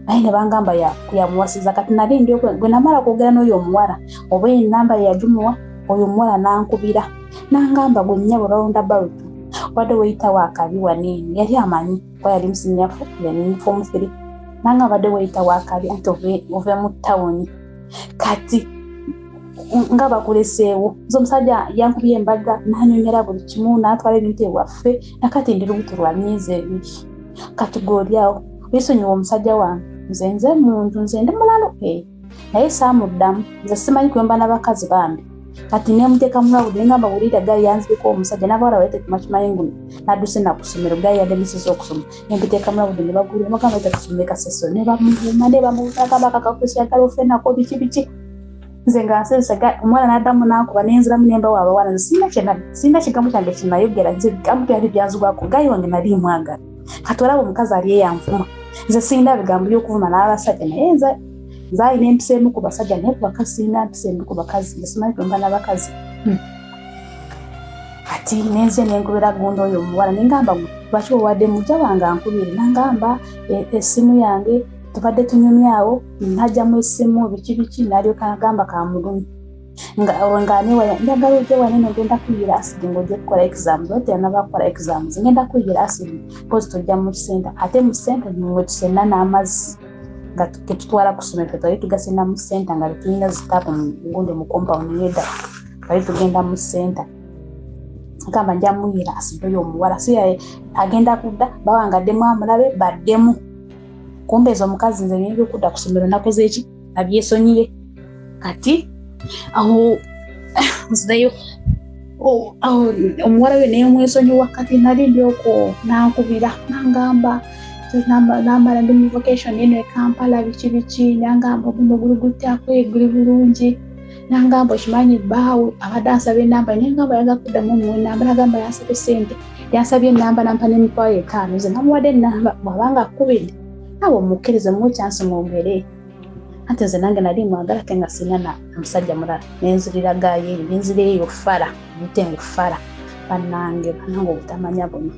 Speaker 2: naye ne bangamba yamuwasiza. Kati nali ndi gwe namala kwogera n'oyo omuwala oba enamba ye yagimuwa oyo omuwala, n'ankubira n'angamba, gwe nnyabo roundabout. Wadde weeyitawo akabi waneeno. Yali amanyi kuba yali musinyafu, yali form 3. Nangamba badde weeyitawo akabi anti ove mu tawuni. Kati nga bakuleseewo. Nze omusajja yankubye embaga n'annyonnyola buli kimu n'atwala ebintu ewaffe nakati ndi lubuto lwa myezi 2. Kati gw'oli awo weesonyiwa omusajja wange. Nze muntu nze ndi mulalu naye saamuddamu. Nze simanyi kuyomba n'abakazi bambi. Kati nemuteeka mulawudi ne ngamba wulira gayi yanzibiko omusajja n'abawala bali tetumakimanyi nguno n'adduse na ku ssomero gayi yandemesezza okusoma. Ne mbiteeka mulawudi ne bagulira ne bagamba tetusome kasasiro ne bamuvuma ne bamuvuma agamba akakakusyagala ofe nako biki biki. Nze nga nsesa omwana n'addamu n'ankuba ne nziramu ne mbawa abawala. Nze sirina kigambo kyange kinayogera, nze ebigambo byali byanzigwako gayi wange nali mwagala. Kati olaba omukazi ali eyanvuma. Nze sirina bigambo by'okuvuma n'abasajja naye nze alina empisa emu ku basajja naye ku bakazi sirina mpisa embi ku bakazi. Nze simanyi kuyomba n'abakazi. Kati nenze nenkubira gundi oyo omuwala ne ngamba lwaki owadde mujja wange ankubire. Nangamba essimu yange tubadde tunyumyawo najjamu essimu biki biki n'alyoka agamba kamulumi. Nga neewala njagala ojje wano eno ngenda kuyiira asidi ng'ojja kukola exams. Oba teyannaba kukola exams ngenda kuyiira asidi mpozi tojja mu ssenta ate mu ssenta mwe tusenna n'amazzi nga tetutwala ku ssomero twali tugasenna mu ssenta nga tetulina zitaapu gundi mu compound nedda twali tugenda mu ssenta. Agamba nja muyiira asidi oyo omuwala si agenda kudda bawangaddemu amulabe baddemu. Kumbe ezo omukazi nze nina okudda ku ssomero nakoze eki nabyesonyiye. Kati awo nzireyo awo omuwala we neemwesonyiwa. Kati nali ndi okwo n'ankubira n'angamba namala ndi mu vacation eno e Kampala biki biki nangamba guno guli gutyako guli bulungi. Nangamba okimanyi bbaawe abadde ansaba ennamba naye ngamba ayagala kuddamu omuwa ennamba. Nagamba yansabye ssente yansabye ennamba nampa n'emitwalo 5. Nze namuwadde ennamba bw'abanga akukubidde naawe omukkirize muwe chance mwogere. Ate nze nange nali mwagala ate nga sirina na musajja mulala. Nenzirira gaayi eyo nenzira eyo fala muyite ngu fala bannange bannange obutamanya buno.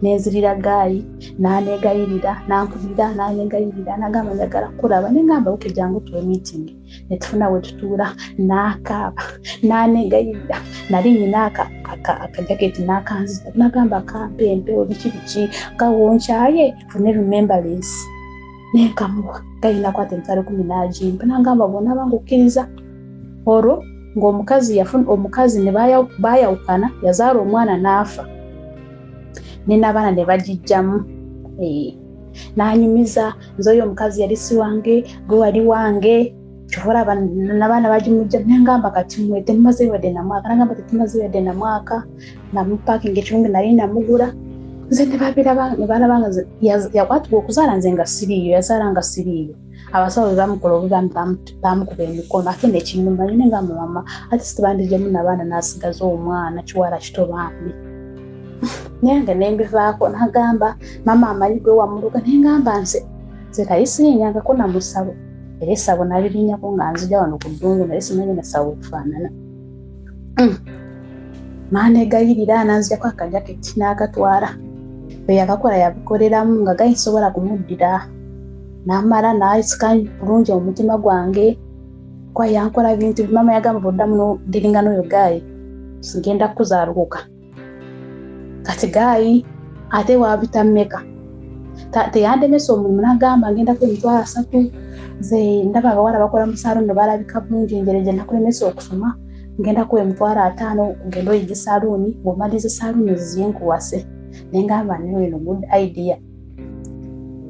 Speaker 2: Nenzirira gaayi n'aneegayirira n'ankubira n'aneegayirira n'agamba njagala kukulaba. Ne ngamba okay jangu tuwe meeting ne tufuna we tutuula n'akaaba n'aneegayirira. Nali nnyina akajaketi n'akanzita n'agamba kampe empewo biki biki gawonkyaye nfune remembrance. Ne nkamuwa gayi nakwata emitwalo 10 n'agimpa n'agamba bw'onaaba ng'okkiriza. Olwo ng'omukazi yafuna omukazi ne baayawukana yazaala omwana n'afa ne n'abaana ne bagijjamu. N'anyumiza nze oyo omukazi yali si wange gwe wali wange kyova olaba n'abaana bagimujja. Ne ngamba kati mmwe temumaze wadde na mwaka. N'agamba tetumaze wadde na mwaka namupaakinga ekirungi nali namugula. Nze ne balaba nga yakwatibwa okuzaala nze nga siriiyo yazaala nga siriiyo. Abasawo bwe bamukola obubi bamukuba emikono ate nekinnuma nnyo. Ne ngamba mama ate sitibandijjemu n'abaana n'asigaza omwana kiwala kito bambi. Naye nga ne mbivaako n'agamba mama amanyi gwe wamuluka. Ne ngamba nze nali sirinnyangako na musabo era essabo nalirinnyako nga nzija wano ku ddungu naye simanyi na ssabo bwe N'aneegayirira n'anzigyako akajaketi n'akatwala. Bwe yakakola yabikoleramu nga gayi nsobola kumuddira. N'amala n'asika bulungi omutima gwange kuba yankola bintu mama yagamba bw'oddamu n'odiringa n'oyo gaayi ngenda kukuzaalukuka. Kati gaayi ate waabita mmeka teyandemesa omulimu n'agamba ngenda kuwa emitwalo 3 nze ndaba abawala bakola mu saaluuni balabika bulungi njere gye nakulemesa okusoma ngenda kuwa emitwalo 5 ogende oyige saaluuni bw'omaliriza saaluuni nziye nkuwase. Ne ngamba nno eno good idea.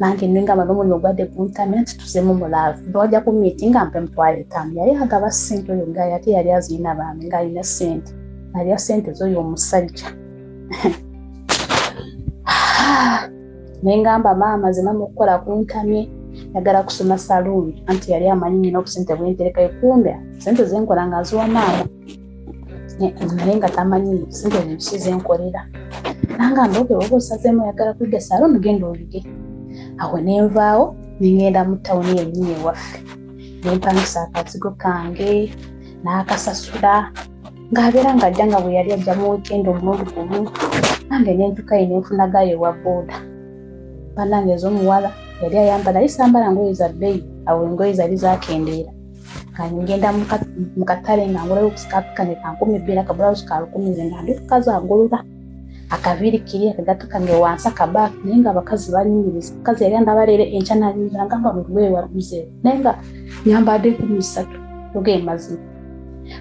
Speaker 2: Nange ne ngamba n'omulimu gubadde guntamye nti tuzeemu mu love. Bw'ojja ku meeting ampa emitwalo 5. Yali agaba ssente oyo gaayi ate yali azirina bambi ng'alina ssente. Alya ssente z'oyo omusajja. Ne ngamba maama nze mama okukola kuntamye njagala kusoma saluuni anti yali amanyi nnina obusente bwe nterekayo kumbe ssente ze nkola nga nziwa maama naye nga tamanyi ssente biki ze nkolera. Nangamba okay oba osazeemu oyagala kuyiga saluuni genda oyige. Awo ne nvaawo ne ngenda mu tawuni yennyini ewaffe ne mpangisa akazigo kange n'akasasula ng'abeera ng'ajja nga bwe yali ajja mu weekend omulundi gumu. Nange ne ntuukayo ne nfuna gaayi ewa booda. Bannange ez'omuwala yali ayambala naye sambala ngoye za bbeeyi awo engoye zali zaakendeera. Nga ngenda mu katale nga ngulayo sikaati kange ka 2000 akabulawuzi ka 1000 nze nga ndi kukazaagulula. Akaviiri kiri akagato kange wansi akabaaki, naye nga abakazi banyumiriza. Omukazi yali andaba leero enkya n'anyumiriza ngamba buli lwe waluze, naye nga nyambadde 30 oge mazima.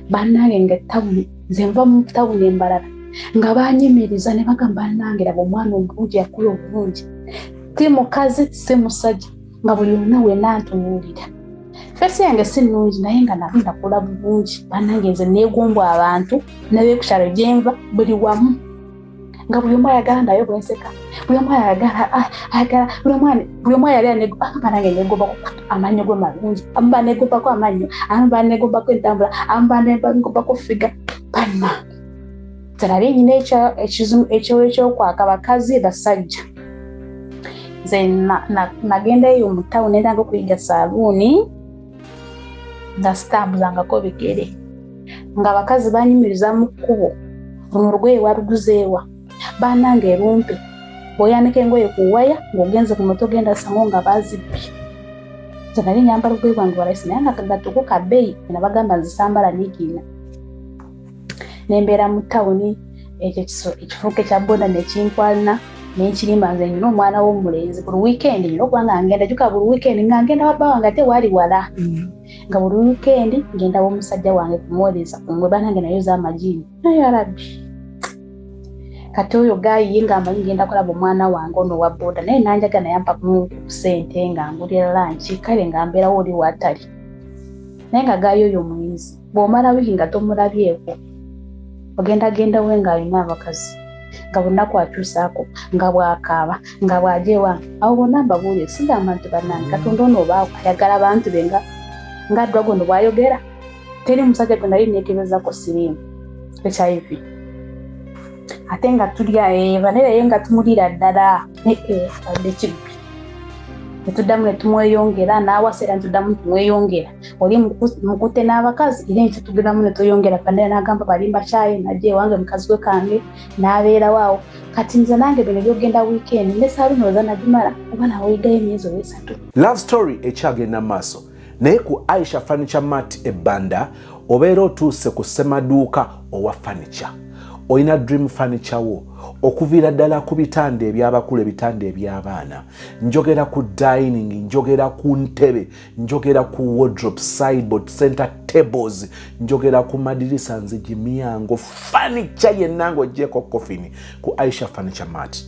Speaker 2: Bannange nga tawuni, nze nva mu tawuni embalala, nga banyumiriza ne bagamba bannange laba omwana omulungi yakula obulungi. Ti mukazi si musajja, nga buli yonna wenna ntunuulira. Feesi yange si nnungi naye nga nali nakula bulungi. Bannange nze neegombwa abantu n'ab'eku kyalo gye nva buli wamu. Nga buli omu ayagala ndayo bwe nseka, buli omu ayagala, ayagala, buli omu ayagala bannange neegombako amannyo go malungi, abamu baneegombako amannyo, abamu baneegombako entambula, abamu baneegombako ffiga. Bannange nze nali nnyina ekyokwaka bakazi basajja. Nze nagendayo mu tawuni ne ntandika okuyiga saaluuni nga sitambuzangako bigere, nga abakazi banyumiriza mu kkubo, luno olugoye waluguzeewa, bannange lumpe, bw'oyanika engoye ku waya ng'ogenze ku moto ogenda sango nga bazibbye. Nze nali nyambala olugoye lwange lwa layisi naye nga akagato ko ka bbeeyi, nabagamba nze sambala niigiina. Ne mbeera mu tawuni, ekyo ekifuuke kya boda ne kinkwana, ne nkirimba nze nnina omwana w'omulenzi. Buli weekend nnina okuba nga ngenda, jjuka buli weekend nga ngenda wa bba wange ate waali wala. Nga buli weekend ngenda w'omusajja wange kumuweereza ku ngwe, bannange nayoza amajiini. Naye yarabbi. Kati oyo gaayi ye ng'amanyi ngenda kulaba omwana wange ono owa boda, naye nanjaga naye ampa ku ssente nga ngulira lunch, kale nga mbeerawo oli waatali. Naye nga gaayi oyo mwenzi, bw'omala wiiki nga tomulabyeko, ogenda we ng'alina abakazi, nga buli lunaku akyusaako, nga bw'akaaba, nga bw'ajja ewange. Awo bonna mbabuulire, sigamba nti bannange Katonda ono oba ayagala abantu be nga Dragon bw'ayogera. Teri musajja gwe nali neekebezako siriimu HIV. Ate nga tulya vanilla ye nga tumulira ddala, adde kibbi. Ne tuddamu ne tumweyongera, n'awasa era ne tuddamu tumweyongera. Oli mukutte n'abakazi, era ne tugendamu ne tweyongera. Vanilla n'agamba balimba kyayi, n'ajja ewange mukazi we kange, n'abeerawo awo. Kati nze nange bino by'ogenda weekend, ne saaluuni oza nagimala, oba naweegayo emyezi oba 3.
Speaker 1: Love story ekyagenda maaso. Naye ku Aisha Furniture Mart e Banda, obeera otuuse ku ssemaduuka owa furniture. Olina dream furniture wo okuviira ddala ku bitanda eby'abakulu, ebitanda eby'abaana. Njogera ku dining, njogera ku ntebe, njogera ku wardrobe, sideboard, center tables, njogera ku madirisa, nzigi, miyango, furniture yenna ng'oggyeeko coffin ku Aisha Furniture Mart.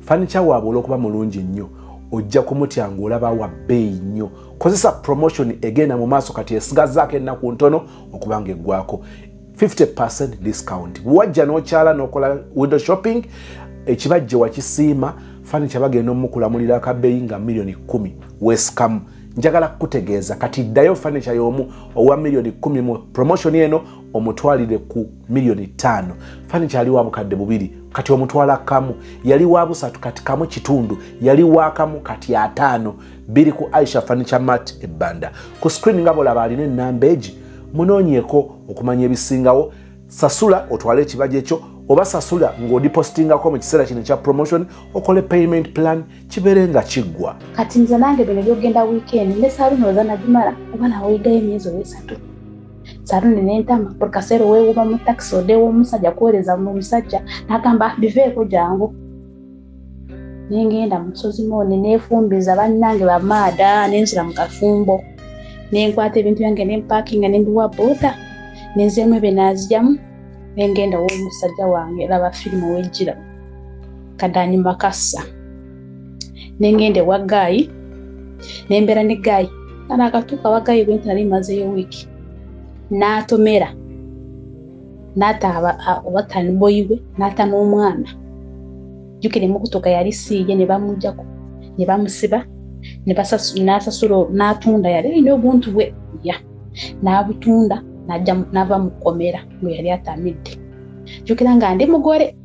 Speaker 1: Furniture waabwe olw'okuba mulungi nnyo, ojja kumutya ng'olaba wa bbeeyi nnyo. Kozesa promotion egenda mu maaso kati esigazzaako ennaku ntono okuba ng'eggwako. 50% discount. Bw'wajja n'okyala n'okola window shopping, ekibajje wakisiima, furniture bagenda omukulamulira akabbeeyi nga 10,000,000 weesikamu. Njagala kukutegeeza kati ddayo furniture y'omu owa 10,000,000 mu promotion eno omutwalire ku 5,000,000. Furniture ali wa 2,000 kati omutwala 1, yali wa 3 kati 1.5, yali wa 1 kati 5. Biri ku Aisha Furniture Mart e Banda. Ku screen nga bw'olaba alina ennamba egi, munoonyeeko okumanya ebisingawo. Sasula otwale ekibajja ekyo, oba sasula ng'odipositingako mu kiseera kino ekya promotion, okole payment plan kibeere nga kiggwa.
Speaker 2: Kati nze nange bino by'ogenda weekend, ne saaluuni oza nagimala, oba naweegayo emyezi oba 3. Saaluuni n'entama, buli kaseera weewuba mu takisi oddewo omusajja kuweereza mu musajja, n'agamba biveeko jangu. Ne ngenda mu Nsozi Mall ne neefumbiza bannange bamaada, ne nzira mu kafumbo. Ne nkwata ebintu byange ne mpaakinga ne mbiwa boda, ne nzeemu ebyo n'azigyamu, ne ngenda ew'omusajja wange, laba firimu w'ejjira, Kadaanyi Makassa. Ne ngenda ewa Gaayi, ne mbeera ne Gaayi. Kano akatuuka wa Gaayi bwe nti nali mmazeeyo wiiki. N'atomera, n'ata oba boy we, n'ata n'omwana. Jjukira emmotoka yali si ye ne bamuggyako, ne bamusiba, n'asasula n'atunda, yali alina obuntu bwe ya n'abutunda, n'ava mu kkomera bwe yali atamidde. Jjukira nga ndi mugole,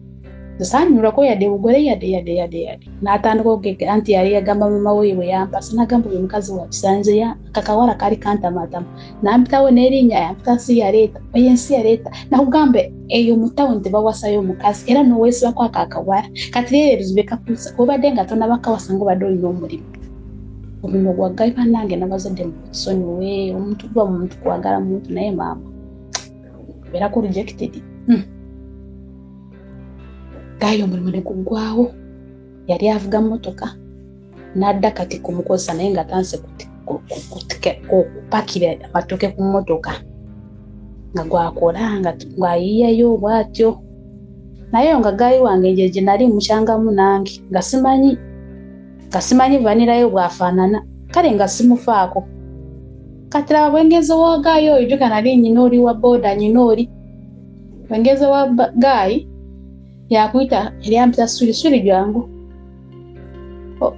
Speaker 2: saanyulwako yadde bugole yadde yadde yadde yadde. N'atandika okugegga anti yali yagamba maama we bwe yampasa, n'agamba oyo mukazi wa kisa nze akakawala kaali kantamaatama. N'ampitawo n'erinnya yampita nsi yaleeta, oyo ensi yaleeta. Nakugamba eyo mu tawuni tebawasayo omukazi era n'oweesibako ako akawala. Kati leero ebizibu bikakuusa, obadde nga tonnabakawasa ng'obadde olina omulimu. Omulimu gwa Gaayi bannange n'abazadde mukusonyiwe, omuntu guba muntu kwagala muntu naye maama obeerako rejected. Gayo omulimu ne guggwawo, yali avuga mmotoka n'adda kati kumukozesa, naye nga tanse kupakira amatooke ku mmotoka nga gwakola nga gwayiiyayo bw'atyo. Naye nga gayi wange nje gye nali mukyangamu nange nga simanyi vanirayo bw'afaanana, kale nga simufaako. Kati laba bwengeze wa gayi oyo, jjuka nali nnyina oli wa booda, nnyina oli bwengeze wa gayi yakuyita, yali ampita suli suli jangu.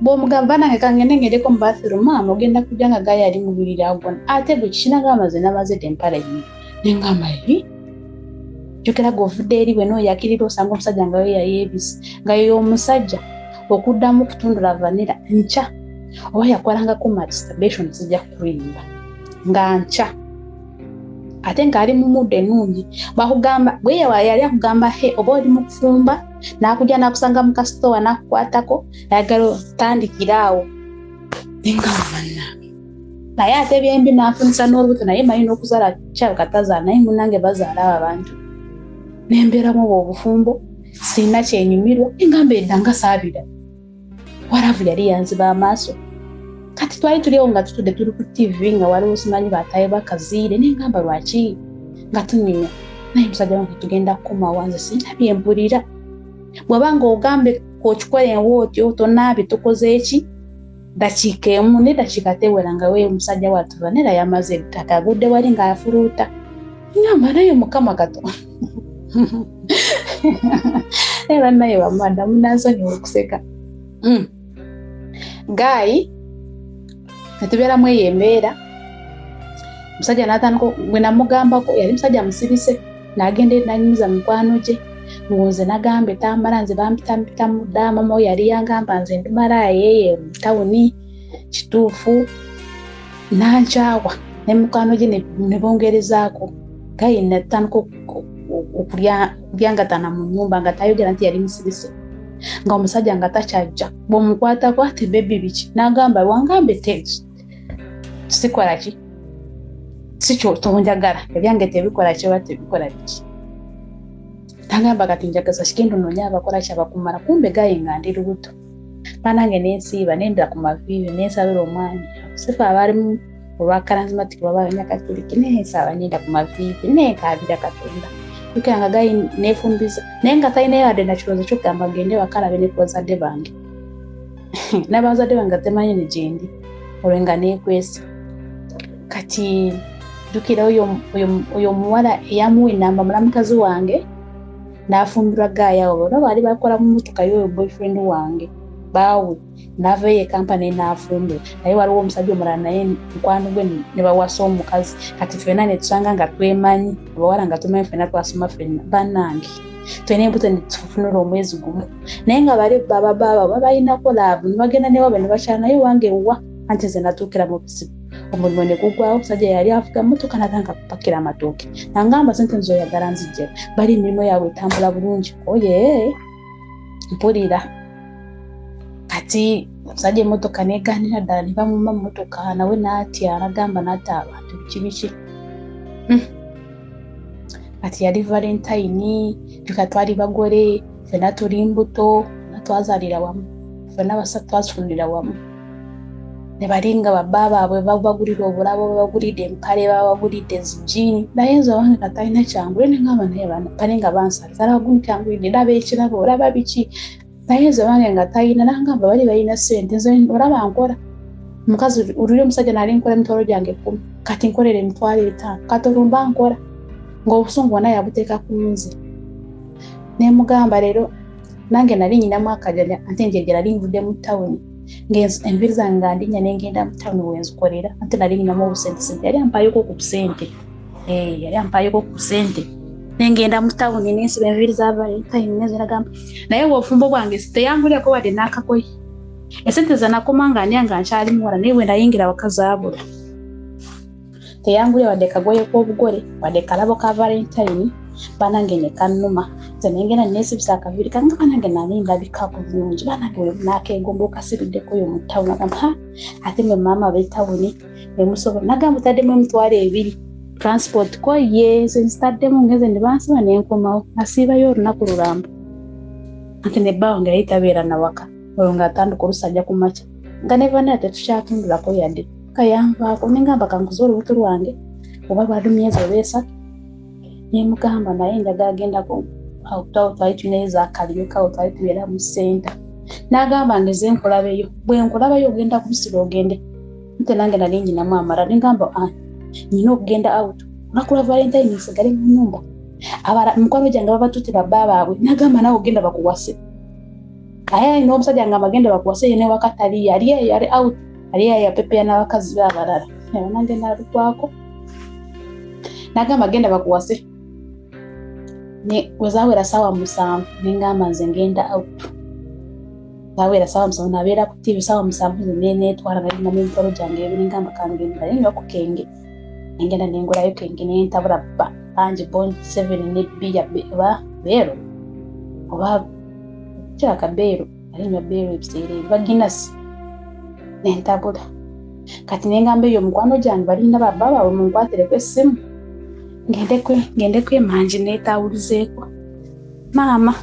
Speaker 2: Bw'omugamba bannange kangende ngendeko mu bathroom, maama ogenda kujja nga gayi ali mu buliri agona, ate bwe kinagamba nze namaze dda empala nnyo. Ne ngamba eri jjukira gw'ovudde eri bwe n'oyakirira osanga omusajja nga ye yayeebise, nga ye omusajja okuddamu okutundula vanira nkya, oba yakolangako masturbation zijja kulimba nga nkya, ate ng'ali mu muddo ennungi. Bw'akugamba bwe yali akugamba he oba oli mu kufumba n'akujja n'akusanga mu kasitowa n'akukwatako ayagala otandikira awo. Ne ngamba bannange, naye ate byembi n'anfunisa n'olubuto, naye manyi n'okuzaala kyalabika tazaala, naye munnange bazaala abo abantu. Nembeeramu obwo obufumbo sirina kyenyumirwa, engamba edda nga saabira waravu yali yanziba amaaso. Kati twali tuliwo nga tutudde tuli ku TV nga waliwo simanyi batayo bakaziire, nengamba lwaki nga tunyumya, naye musajja wange tugenda kukomawo nze sirina bye mpulira. Bw'oba ng'ogambe k'okikola enwa otyo tonaabe tukoze eki dakiika emu ne dakiika tewera nga we omusajja wattu vanira yamaze ettaka agudde wali ng'afuluuta. Ngamba naye Mukama Katonda. Naye bannaye bamada munansonyiwa okuseka. Gayi netubeeramu eyo embeera, omusajja n'atandika gwe namugambako yali musajja musirise, n'agenda eri n'anyumiza mukwano gye nze nagambye tambala nze bampitampitamu dda, mama we yali yangamba nze ndi malaaya yeeyo mu tawuni kituufu, n'ankyawa ne mukwano gye ne bongerezaako. Gayi natandika okulyangatana mu nnyumba nga tayogera nti yali musirise, nga omusajja nga takyajja bw'omukwatako ate bebi biki n'agamba wangambe sikola ki si tonjagala ebyange tebikola ki oba tebikola biki. Nagamba kati njagaza kigenda onoonya abakola ki abakumala, kumbe gayi nga ndi lubuto. Bannange nensiiba nenda ku maviivi nensabira omwami sifa abaalimu olwa charismatic baba abanyakatuliki, nensaba nenda ku maviivi nenkaabira Katonda. Jjukira nga gayi neefumbiza naye nga talina yadde na kirowoozo ky'okugamba ngende waka alabe ne ku bazadde bange. N'abazadde bange temanyi ne gyendi olwo nga neekwese. Kati jjukira oyo omuwala eyamuwa ennamba mulamukazi wange n'afumbirwa gayi awo, bonna baali bakola mu mmotoka y'oyo boyfriend wange baawe, n'ava eyo e Kampala n'afumbirwa, naye waliwo omusajja omulala naye mukwano gwe ne bawasa omukazi. Kati ffenna ne tusanga nga twemanyi, abawala nga tumanyi ffenna twasoma ffenna, bannange tulina embuto ne tufunula omwezi gumu, naye nga bali baba baaba babalinako laavu ne bagenda ne waabwe ne bakyala, naye wange wa anti nze natuukira mu buzibu. Omulimu ne guggwawo, omusajja yali avuga mmotoka n'atandika kupakira amatooke, nangamba sente nzoyagala nzijja, bali emirimu yaabwe etambula bulungi oye mpulira. Kati omusajja emmotoka negaanira ddala ne bamumma mmotoka nawe n'atya n'agamba n'atta abantu biki biki. Kati yali Valentine, jjuka twali bagole ffenna tuli mbuto, ffenna twazaalira wamu, ffenna basatu twazifunira wamu. Ne balinga babba baabwe babagulira obulabo, babagulidde empale, babagulidde zijiini, naye nze owange nga talina kyangule, ne ngamba naye bane nga bansaliza, alaba gumu kyangulidde, ndaba ekirabo, olaba biki, naye nze owange nga talina, nangamba bali balina ssente, nze olaba nkola. Omukazi oluli omusajja nali nkola emitwalo gyange 10, kati nkolera emitwalo 5, kati olwo mba nkola ng'obusungu bwonna yabuteeka ku nze. Ne mugamba leero nange nali nnyinamu akajanja, ate nje gye nali nvudde mu tawuni, enviiri zange nga ndinnya ne ngenda mu tawuni we nzikolera, ate nali nnyinamu obusentesente, yali ampaayoko ku busente, yali ampaayoko ku busente. Ne ngenda mu tawuni ne nsiba enviiri za Valentine ne nziragamba, naye obufumbo bwange teyangulirako wadde n'akagoye. Esente ze nakoma nga ndya nga nkyali muwala, naye bwe nayingira waka zaabula. Teyangulira wadde kagoye k'obugole, wadde kalabo ka Valentine, bannange ne kannuma. Nze ne ngenda neesibisa akaviiri kange, bannange nali ndabikako bulungi, bannange bwe naakeegomba okasibiddeko oyo mu tawuni, agamba ha ate mwe maama ab'etawuni ne musobola. Nagamba otaddemu emitwalo 2 transport ko ye nze nzitaddemu, ngenze ne bansiba ne nkomawo, nasiibayo olunaku lulamba. Anti ne bba wange yali tabeera na waka, olwo ng'atandika olusajja ku makya nga ne banne tetukyatundulako yadde. Kayanvaako ne ngamba kankuze olubuto lwange oba lwali myezi oba 3, ne mugamba naye njagala agendako awo twali tulina ezaakalyoka awo twali tubeera mu ssenta. N'agamba ngeze nkulabeyo, bwe nkulabayo ogenda kubisiba ogende. Nte nange nali nnyinamu amala ne ngamba nnina okugenda out olunaku lwa Valentine nsigale mu nnyumba. Abala mukwano gyange babatutte babba baabwe, n'agamba naawe ogenda bakuwase. Naye alina omusajja nga bagenda bakuwase ye ne waka taliyo, ali eyo ali out, ali eyo yapepeya n'abakazi be abalala. Naye nange nalugwako. N'agamba genda bakuwase. Ne we zaawera ssaawa 7 ne ngamba nze ngenda out. Zaawera ssaawa 7 nabeera ku TV ssaawa 7 nze ne neetwala nali nina emitwalo gyange ebiri ngamba kangende naye nywa ku kenge. Ne ngenda ne ngulayo kenge ne ntabula bba bangi Bond 7 ne bbiya oba beero oba kiraka beero nali nywa beero ebiseera ebyo oba Guinness ne ntabula. Kati ne ngamba eyo mukwano gyange balina babba baabwe munkwatireko essimu ngende kwemangi neetawulizeeko. Maama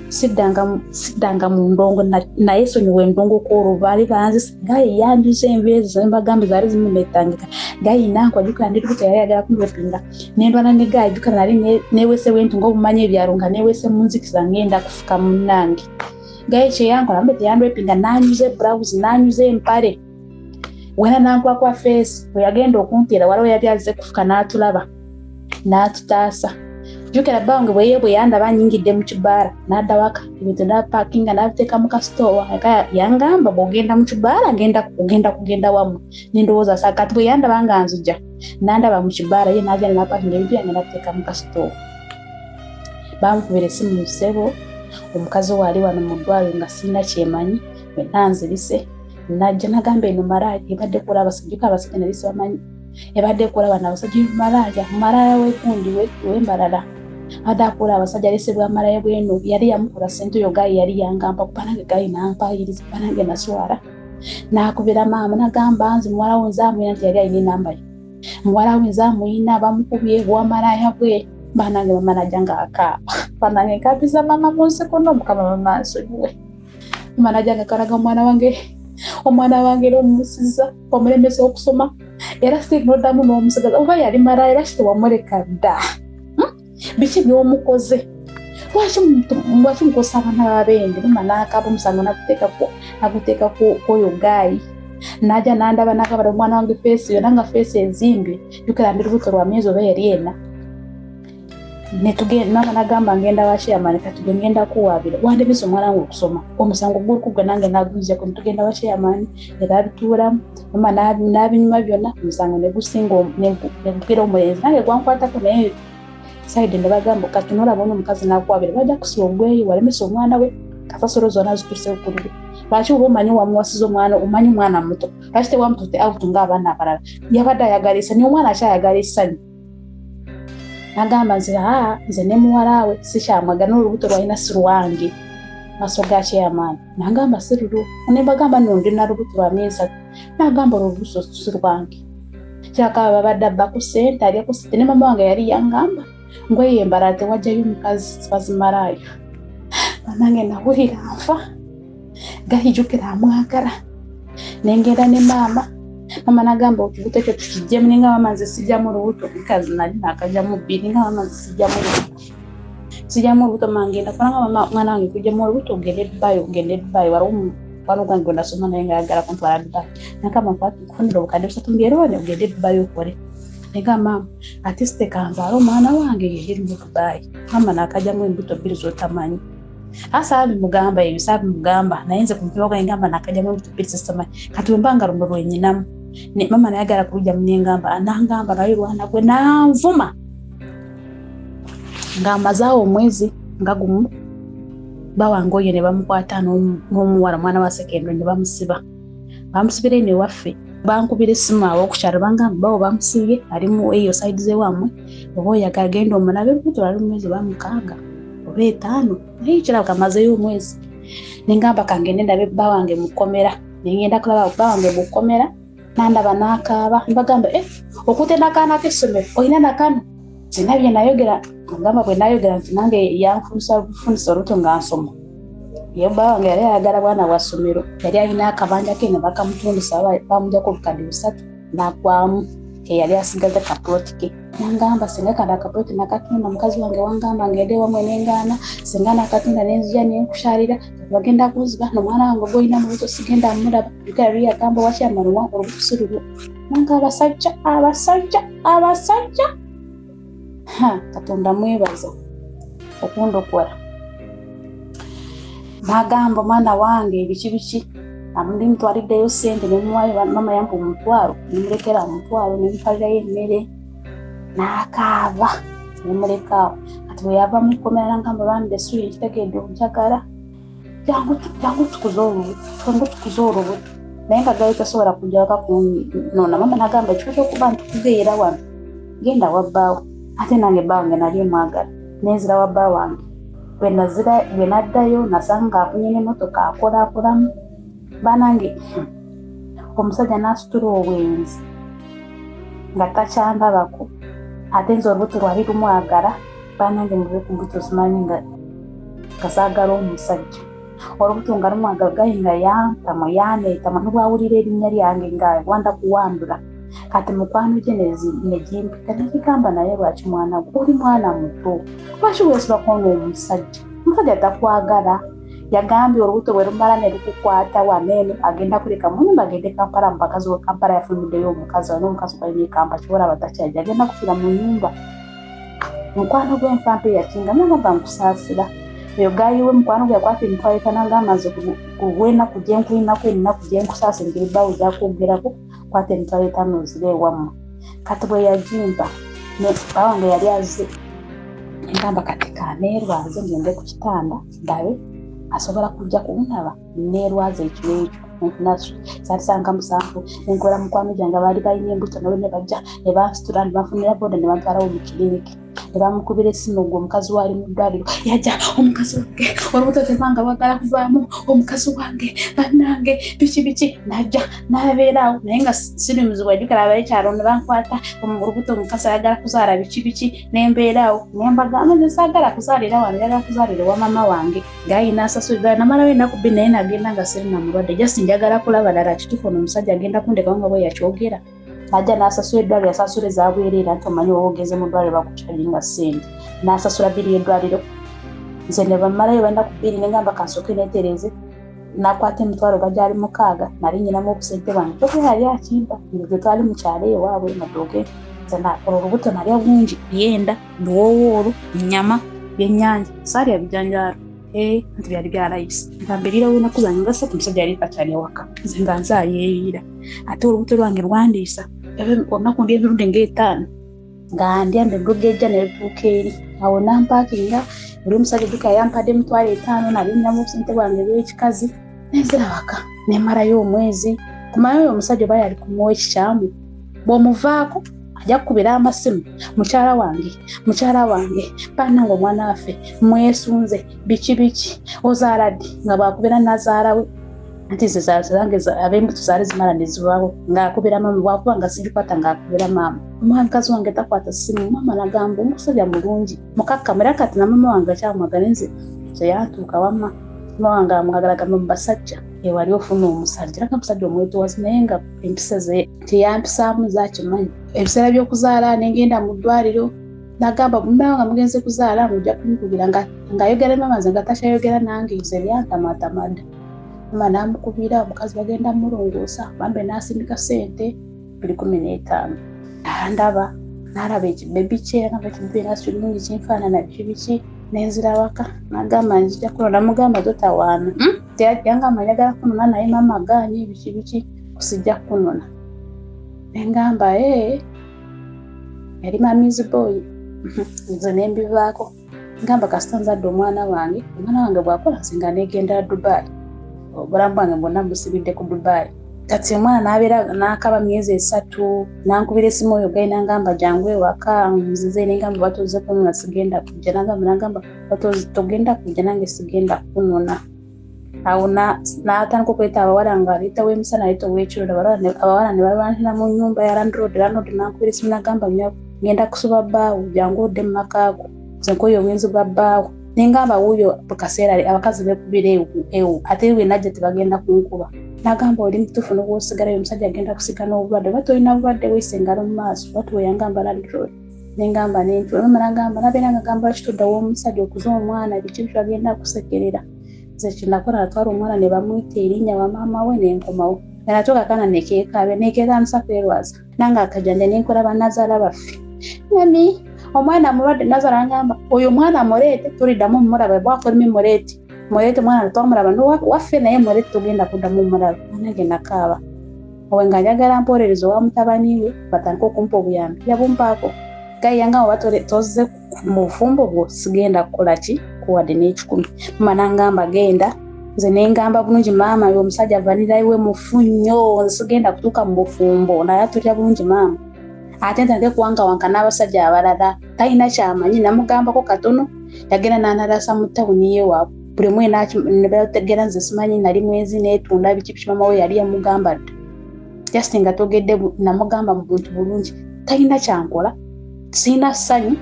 Speaker 2: siddanga mu ndongo naye sonyiwa endongo kwolwo baali banzise gayi yanjuza envi ezo ze mbagamba zaali zimumetangika. Gayi nankwa jjukira ndi lubuto yali ayagala kunrepinga ne ndwana ne gayi jjukira nali neeweese bwentu ng'obumanyi ebyalo nga neeweese mu nzikiza ngenda kufuka munnange. Gayi kye yankola mbe teyanrepinga n'anyuza ebulawuzi n'anyuza empale wena nankwakwa feesi bwe yagenda okumpeera waliwo yali azze kufuka n'atulaba n'atutaasa. Jjukira bba wange bwe yandaba nnyingidde mu kibaala n'adda waka ebintu n'apaakinga n'abiteeka mu kasitoowa. Yangamba bw'ogenda mu kibaala ogenda kugenda wammwe ne ndowooza sa kati bwe yandaba nga nzija n'andaba mu kibaala ye n'agenda n'apaakinga ebintu byange n'abiteeka mu kasitoowa. Baamukubira essimu mu ssebo omukazi we ali wano mu ddwaliro nga sirina kyemanyi wenna nzirise najja n'agamba eno malaaya ebadde ekola abasajja jjukira abasajja nali sibamanyi ebadde ekola bano abasajja malaaya malaaya w'egundi w'embalala abadde akola abasajja alese bwa malaaya bw'eno yali yamukola ssente oyo gayi yali yangamba kuba nange gayi n'ampaayiriza kuba nange naswala. N'akubira maama n'agamba nze muwala wo nze amuyina nti yali alina ennamba ye muwala we nze amuyina bamukubye bwa malaaya bwe banange mama najja ng'akaaba banange nkabiza maama mu nsi kuno Mukama mama nsonyiwe. Mama najja ng'akalaga omwana wange era omusiza omulemesa okusoma era si n'oddamu n'omusigaza oba yali malaaya lwaki tewamuleka dda? Biki by'omukoze? Lwaki mukozesa abaana b'abende? Mama n'akaaba omusango n'aguteeka kw'oyo gaayi n'ajja n'andaba n'akabala omwana wange feesi yonna nga feesi ezimbye jjukira ndi lubuto lwa myezi oba yali 4. Mama n'agamba ngenda wa chairman kati gwe ngenda kuwaabira wandemesa omwana wange okusoma omusango guli nange nagunzeko tugenda wa chairman ne babituulamu mama n'abinyuma byonna omusango ne gusinga ne gukira omulenzi nange gwankwatako naye saidi ne bagamba kati n'olaba ono omukazi n'akuwaabira bajja kusiba ogweyo walemesa omwana we kasasiro zonna zituuse ku lulwe. Lwaki oba omanyi wamuwasiza omwana omanyi omwana muto lwaki tewamututte out ng'abaana abalala yabadde ayagala essanyu omwana akyayagala essanyu. Nagamba nze nze ne muwala we sikyamwagala n'olubuto lwalina si lwange maaso ga chairman. Nagamba si lulwo ne mbagamba nno ndi na lubuto lwa myezi 3 nagamba olwo olubuto si lwange. Kyakaba babadde abba ku ssente alya ku ssente ne maama wange yali yangamba ngweyo embalala tewajjayo omukazi bazimalaayo. Bannange nawulira nfa gayi jjukira amwagala ne ngenda ne maama. Mama nagamba ekibuto ekyo tukiggyemu ne ngamba mama nze sijjamu lubuto mukazi nali naakajjamu 2 nga mama nze sijjamu lubuto sijjamu olubuto mama ngenda kubanga mama mwana wange kujjamu olubuto ogende Dubai waliwo mukwano gwange gwe nasoma naye nga ayagala kuntwala Dubai nagamba nkufunire obukadde 3 mbyerone ogende Dubai okole. Negamba maama ate sitekanzaala omwana wange yeri mu Dubai mama naakajjamu embuto 2 z'otamanyi. Saabimugamba ebyo saabimugamba naye nze ku mutima gwange ngamba naakajjamu embuto 2 z'otamanyi kati bwe mba nga luno lwe nnyinamu mama nayagala kulujjamu ne ngamba nangamba naye lwana gwe nanvuma ng'amaze awo omwezi nga gumu bba wange oyo ne bamukwata n'omuwala mwana wa secondary ne bamusiba bamusibira eno ewaffe bankubira essimu awo ku kyalo bangamba bawo bamusibye ali mu eyo side z'ewammwe oba oyagala genda omulabe olubuto lwali mu myezi oba 6 oba 5 naye kirabika amazeeyo omwezi. Ne ngamba kangende ndabe bba wange mu kkomera ne ngenda kulaba bba wange mu kkomera nandaba n'akaaba mbagamba okutte n'akaana k'essomero olina nakano sina bye nayogera Agamba bwe nayogera nti nange yanfunisa bufunisa olubuto nga nsoma. Ye bba wange yali ayagala bwana bwa ssomero, yali alina akabanja ke nga bakamutundisa, bamugyako obukadde 3 n'agwamu, eyali asigaza kapuloti ke. Nangamba singa kano akapuloti nakatunda, mukazi wange wangamba ngende wamwe nengaana, singa nakatunda nenzija nenkushalira, bagenda kunziba n'omwana wange gw'olina mu lubuto sigenda mmulaba. Jjukira luli yagamba wakyamala olubuto si lulwo. Nanga abasajja, abasajja, abasajja. Ha, Katonda mwebaza okundokola. N'agamba omwana wange biki biki, ndi mutwaliddeyo ssente ne muwaayo, mama yampa omutwalo, ne mulekera omutwalo, ne mutwalirayo emmere, n'akaaba ne muleka awo. Kati bwe yava mu kkomera n'angamba bambi essuubi nkitegedde onjagala, jangu tukuze olubuto, jangu tukuze olubuto. Naye nga gali tasobola kujja waka kunnoona. Mama n'agamba ekifo ky'okuba ntukugeera wano, genda wa bbaawo. Ate nange bba wange nali mwagala, nenzira wa bba wange. Bwe naddayo nasanga afunye n'emmotoka akola akolamu. Bannange omusajja n'asitula obwenzi nga takyandabako, ate nze olubuto lwali lumwagala. Bannange muve ku mbuto, simanyi nga saagala omusajja. Olubuto nga lumwagala, gaye nga yantama yaneetama, ne bw'awulira erinnya lyange nga wanda kuwandula. Kati mukwano gye ne gimpita ne gigamba, naye lwaki mwana gwe oli mwana muto, lwaki weesibako n'omusajja? Omusajja takwagala. Yagambye olubuto bwe lumala ne lukukwata wano eno, agenda kuleka mu nnyumba agende Kampala mu bakazi we Kampala. Yafuniddeyo omukazi wano, omukazi gw'alina e Kampala ky'olaba takyajja, agenda kufiira mu nnyumba. Mukwano gw'enfampe yakinga nagamba nkusaasira. Oyo guy we mukwano gwe yakwata emitwalo 5 n'agamba nze ku lw'ennaku gye nkulinako, ennaku gye nkusaasira, engeri bbaawe gy'akwogerako, kwata emitwalo 5 ozire ewammwe. Kati bwe yagimpa, bba wange yali azze, ngamba kati kaneerwaze ngende ku kitanda ndabe asobola kujja kundaba. Neerwaza ekiro ekyo nenfuna saalisanga 7, nenkola mukwano gyange baali balina embuto nabo ne bajja ne bansitula ne banfunira boda ne bantwalawo mu kiriniki. Ne bamukubira essimu, gwe omukazi we ali mu ddwaliro. Yajja, omukazi wange olubuto tebanga lwagala kuvaamu, omukazi wange bannange biki biki. Najja n'abeera awo, naye nga siri muzibu. Ajjukira abeekyalo ne bankwata olubuto, omukazi ayagala kuzaala biki biki. Ne mbeera awo ne mbagamba nze saagala kuzaalira wano, njagala kuzaalira ewa maama wange. Guy n'asasulira, namalawo ennaku 2, naye nagenda nga sirina mulwadde, just njagala kulaba ddala kituufu ono omusajja agenda kundekawo nga bwe yakyogera. Najja n'asasula eddwaliro, yasasula ezabwereere, anti omanyi oba ogenze mu ddwaliro bakucharginga ssente. N'asasula bill y'eddwaliro, nze ne bammalayo bannaku 2, ne ngamba kansooke neetereeze. Nakwata emitwalo gagyali 6, nali nyinamu obusente bwange, kyokka yali akimpa nze twali mu kyalo ewaabwe Madooke. Nze olubuto nalya bungi, lyenda luwoowo olwo, nnyama, byennyanja, saalya bijanjaalo anti byali bya layisi. Nga mbiriirawo ennaku zange nga 3, omusajja yali takyali awaka, nze nga nze ayeeyiira. Ate olubuto lwange lwandiisa, olunaku ndya emirundi ng'etaano, nga ndya emirundi ejja ne lutuuka eri. Awo nampackinga oli omusajja, jjuka yampadde emitwalo 5, nali nninamu obusente bwange bw'ekikazi, nenzira waka nemmalayo omwezi. Kumanyi oyo omusajja oba yali kumuwa ekikyamu, bw'omuvaako ajja kukubira amasimu, mukyala wange, mukyala wange, bannange omwana waffe mwesunze, biki biki, ozaala ddi? Nga bw'akubira nazaala we, anti nze zange ab'embuto zaali zimala ne zibaawo, ng'akubira maama, bw'akuba nga sigikwata ng'akubira maama, omukazi wange takwata ssimu. Maama nagamba omusajja mulungi mukakkamu, era kati na maama wange akyamwagala. Nze teyantuuka wamma, maama wange amwagala, gamba mu basajja ewali ofuna omusajja, era nga musajja omwetowaze, naye nga empisa ze teyampisaamu zakimanyi. Ebiseera by'okuzaala nengenda mu ddwaliro, nagamba mumaba nga mugenze kuzaala mujja kunkubira. Ng'ayogera ne maama, nze nga takyayogera nange, nze byantamaatama dda. Maama n'amukubira, omukazi bagenda mulongoosa, bambe n'asindika ssente 215,000. Ndaba n'alaba ekibebi kye, agamba ekibebi nga kirungi kinfaanana biki biki. Nenzira waka, nagamba nzija kunona, namugamba totawaana. Yangamba njagala kunona, naye maama agaanye biki biki, kusijja kunona. Nengamba ee, yali mummy's boy, nze nembivaako. Ngamba kasita nzadde omwana wange, omwana wange bw'akola nze nga negendera Dubai, obulamu bwange bwonna mbusibidde ku Dubai. Kati omwana n'abeera n'akaba myezi 3, nankubira essimu oyo guy, nangamba jangu ewaka nzize. Nengamba batuze kunona, sigenda kujja. Nagamba togenda kujja, nange sigenda kunona. Awo n'atandika okweta abawala, nga aleetawo emisana, aleeta ow'ekiro, abawala ne balwanira mu nnyumba ya landlord. Landlord nankubira essimu, nagamba ngenda kusuba bbaawo, jangu odde mu maka go. Nze nkoye obwenzi bwa bbaawo. Nengamba wuuyo bukaseera abakazi beekubira ewo ate we najja tebagenda kunkuba. Nagamba oli mutuufu n'obwosigalayo omusajja agenda kusiga n'obulwadde oba tolina bulwadde weeyise engalo mu maaso bw'atyo bwe yangamba landlord. Nengamba nentula maama nagamba nabeera nga gamba lwaki toddawo omusajja okuza omwana biki biki bagenda kusekerera. Nze kye nakola natwala omwana ne bamuyita erinnya wa maama we ne nkomawo. Nga natuuka akaana ne keekaabya ne keetandisa kwerwaza. Nange akajanja ne nkola bannazaala baffe. Mami omwana mulwadde nazaala ngamba oyo omwana muleete tuliddamu mumulaba bw'akolimi muleete. Muleete omwana twamulaba waffe naye muleete tugenda kuddamu mumulaba. Nange nakaaba. Owe nga njagala mpolereza owa mutabani we batandike okumpa obuyambi. Yabumpaako. Gayi yangamba oba tozze mu bufumbo bwo sigenda kukola ki kuwadde n'ekikumi. Maama n'angamba genda. Nze ne ngamba bulungi maama oyo omusajja vanira we mufu nnyo nze sigenda kutuuka mu bufumbo naye atulya bulungi maama. Ate ntandike kuwankawanka n'abasajja abalala talina kyamanyi namugambako katono yagenda n'analasa mu ttawuni yeewaabwe. Buli omu ne bategeera nze simanyi nali mwezi neetunda biki biki maama we yali yamugamba dda. Just nga togedde namugamba mu buntu bulungi talina kyankola sirina ssanyu.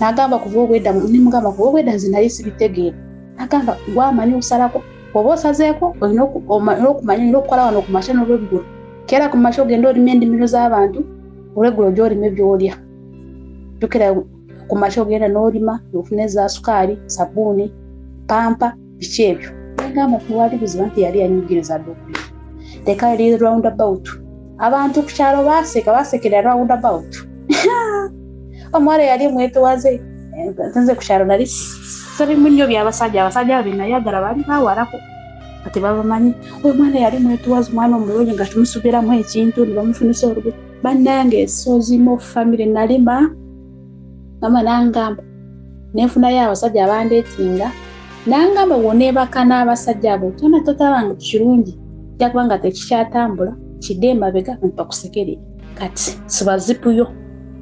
Speaker 2: N'agamba kuva obwedda ne mugamba kuva obwedda nze nali sibitegeera. N'agamba gwamanyi osalako oba osazeeko olina okumanya olina okukola wano ku makya n'olweggulo. Keera ku makya ogende olime endimiro z'abantu olweggulo gy'olime by'olya. Jjukira ku makya ogenda n'olima ofune eza sukaali, sabbuuni, pampa biki ebyo. N'agamba tewali buzibu nti yali yanyigiriza dda okulima. Leka eri round about. Abantu ku kyalo baaseka baasekera round about. Omuwala yali mwetowaze nze ku kyalo nali sirimu nnyo by'abasajja abasajja be nayagala baali bawalako ate babamanyi. Oyo omwana yali mwetowaze omwana omulungi nga tumusuubiramu ekintu ne bamufunisa olubuto. Bannange esoozimu famire nalima maama n'angamba nenfunayo abasajja abandeetinga n'angamba bw'oneebaka n'abasajja abo kyonna totabanga kirungi kijja kuba nga tekikyatambula kidde emabega abantu bakusekerere. Kati siba zipu yo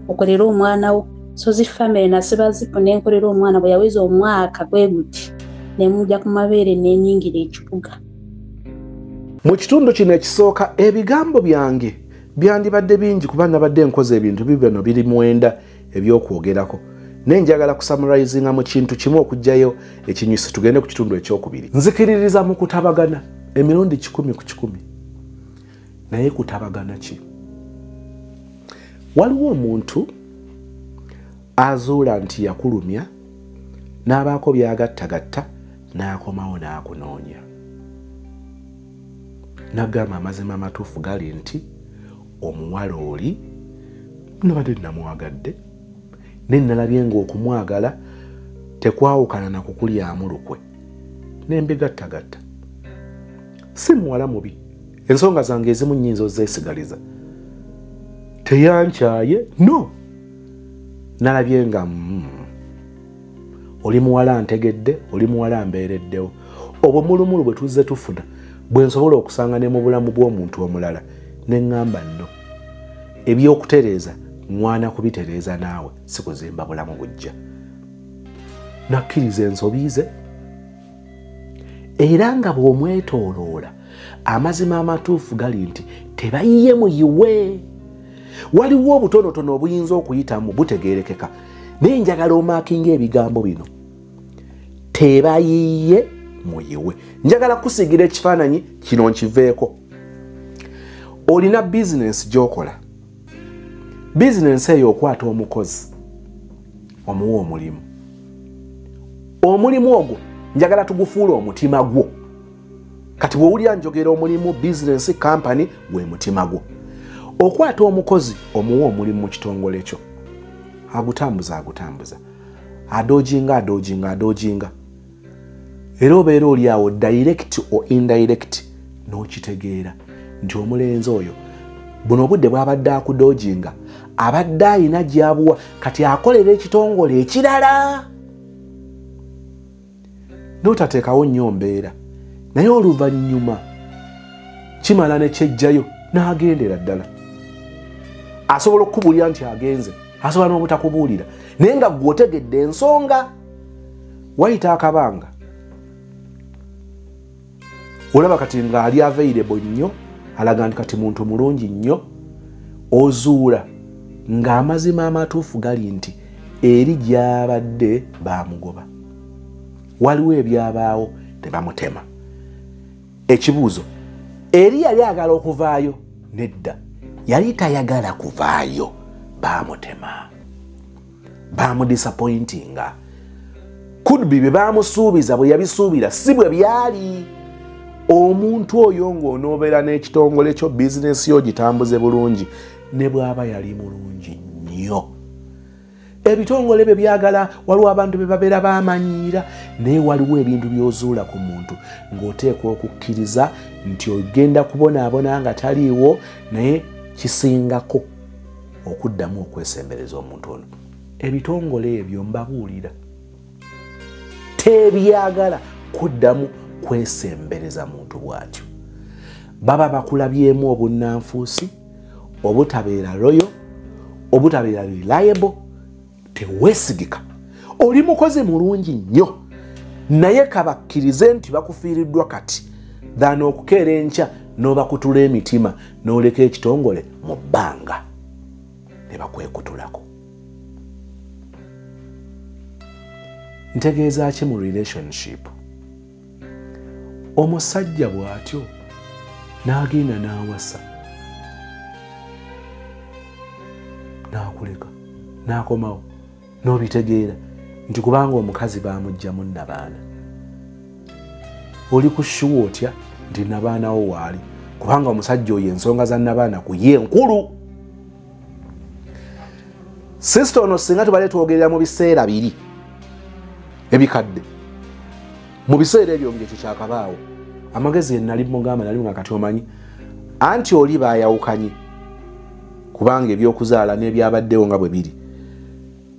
Speaker 2: okolere omwana wo. Sozi famire nasiba zipu ne nkolera omwana bwe yaweza omwaka gwe guti ne mujja ku mabeere ne nnyingira ekibuga.
Speaker 1: Mu kitundu kino ekisooka ebigambo byange byandibadde bingi kuba nabadde nkoze ebintu bibino biri mwenda ebyokwogerako. Naye njagala kusummarizinga mu kintu kimu okuggyayo ekinyusi tugende ku kitundu ekyokubiri. Nzikiririza mu kutabagana emirundi 100 ku 100. Naye kutabagana ki? Waliwo omuntu azuula nti yakulumya n'abaako by'agattagatta n'akomawo n'akunoonya. N'agamba amazima amatuufu gali nti omuwala oli nabadde namwagadde ne nalabye ng'okumwagala tekwawukana na kukulyamu lukwe ne mbigattagatta. Si muwala mubi, ensonga zange ezimu nnyinza ozeesigaliza. Teyankyaye no. Nalabye nga oli muwala ntegedde, oli muwala mbeereddewo. Obumulumulu bwe tuzze tufuna bwe nsobola okusanga ne mu bulamu bw'omuntu omulala ne ŋŋamba nno ebyokutereeza mwana kubitereeza naawe si kuzimba bulamu bujja. Nakkiriza ensobi ze era nga bw'omwetooloola amazima amatuufu gali nti tebayiye muyiwe. Waliwo obutonotono obuyinza okuyitamu butegeerekeka naye njagala omaakinga ebigambo bino tebayiye muyiwe. Njagala kusigira ekifaananyi kino nkiveeko. Olina bizinensi gy'okola. Bizinensi eyo okwata omukozi omuwa omulimu. Omulimu ogwo njagala tugufuule omutima gwo. Kati bw'owulira njogera omulimu, bizinensi, kampani, gwe mutima gwo. Okwata omukozi omuwa omulimu mu kitongole kyo. Agutambuza agutambuza. Adojinga adojinga adojinga. Era obeera oli awo direct or indirect n'okitegeera nti omulenzi oyo buno obudde bw'abadde akudojinga abadde ayina gy'abuwa kati akolera ekitongole ekirala. N'otateekawo nnyo mbeera naye oluvannyuma kimala ne kyejjayo n'agendera ddala. Asobola okukubuulira nti agenze, asobola n'obutakubuulira naye nga ggwe otegedde ensonga. Wayita akabanga olaba kati ng'ali available nnyo, alaga nti kati muntu mulungi nnyo. Ozuula ng'amazima amatuufu gali nti Eri gy'abadde baamugoba, waliwo ebyabaawo tebamutema. Ekibuuzo, eri yali ayagala okuvaayo? Nedda, yali tayagala kuvaayo, baamutema, baamudisappointinga. Could be bye baamusuubiza bwe yabisuubira si bwe byali. Omuntu oyo ng'onoobeera n'ekitongole kyo, bizinesi yo gitambuze bulungi, ne bw'aba yali mulungi nnyo. Ebitongole bye byagala, waliwo abantu be babeera bamanyiira, naye waliwo ebintu by'ozuula ku muntu ng'oteekwa okukkiriza nti ogenda kubonaabona nga taliiwo, naye kisingako okuddamu okwesembereza omuntu ono. Ebitongole ebyo mbabuulira tebyagala kuddamu kwesembereza muntu bw'atyo. Baba bakulabyemu obunnanfuusi, obutabeera loyal, obutabeera reliable, teweesigika. Oli mukozi mulungi nnyo, naye kabakkirize nti bakufiiriddwa kati than okukeera enkya n'obakutula emitima n'oleka ekitongole mu bbanga ne bakwekutulako. Ntegeeza ki mu relationship? Omusajja bw'atyo n'agenda n'awasa, n'akuleka, n'akomawo, n'obitegeera nti kubanga omukazi baamuggyamu nnabaana. Oli ku shuwa otya nti nnabaana wo waali, kubanga omusajja oyo ensonga za nnabaana ku ye nkulu. Sisita ono singa tubadde twogerera mu biseera biri ebikadde, mu biseera ebyo ng'ekyo kyakabaawo, amagezi nali mugamba, nali nga kati omanyi anti oli baayawukanye kubanga ebyokuzaala n'ebyabaddewo nga bwe biri,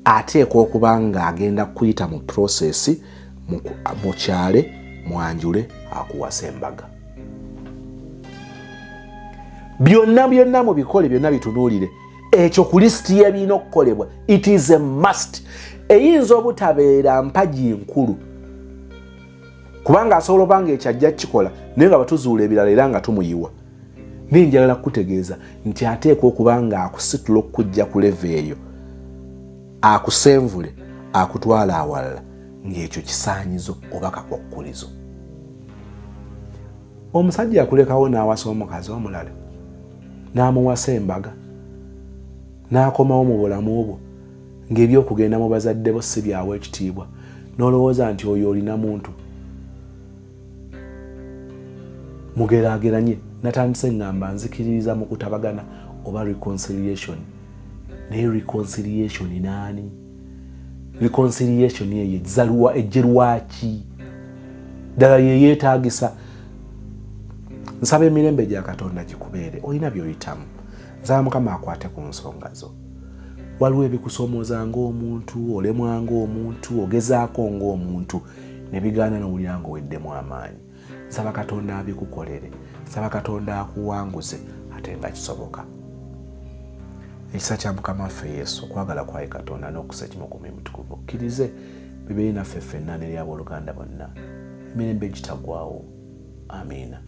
Speaker 1: ateekwa okuba ng'agenda kuyita mu process, mukyale, mwanjule, akuwasa embaga. Byonna byonna mubikole, byonna bitunuulire. Ekyo ku lisiti y'ebirina okukolebwa, it is a must. Eyinza obutabeera mpagi nkulu, kubanga asobola oba ng'ekyo ajja kukikola, naye nga batuzuula ebirala era nga tumuyiwa. Naye njagala kukutegeeza nti ateekwa okuba ng'akusitula okukujja ku level eyo, akusenvule, akutwala awalala, ng'ekyo kisaanyizo oba kakwakkulizo. Omusajja akulekawo n'awasa omukazi omulala, n'amuwasa embaga, n'akomawo mu bulamu bwo ng'ebyokugenda mu bazadde bo si byawe ekitiibwa, n'olowooza nti oyo olina muntu. Mugeraageranye, natandise ngamba nzikiririza mu kutabagana oba reconciliation. Naye reconciliation naani? Reconciliation eyo ezaluwa, ejjerwaki? Ddala ye yeetaagisa. Nsaba emirembe gya Katonda gikubeere, olina by'oyitamu. Nsaba Mukama akwate ku nsonga zo. Waliwo ebikusoomooza ng'omuntu, olemwa ng'omuntu, ogezaako ng'omuntu, ne bigaana n'owulira ng'oweddemu amaanyi. Nsaba Katonda abikukolere, nsaba Katonda akuwanguze ate nga kisoboka. Ekisa kya Mukama waffe Yesu, okwagala kwaye Katonda n'okussa ekimu ku Mwoyo Mutukuvu, okkirize bibeere naffe ffenna n'eri abooluganda bonna emirembe egitaggwaawo. Amiina.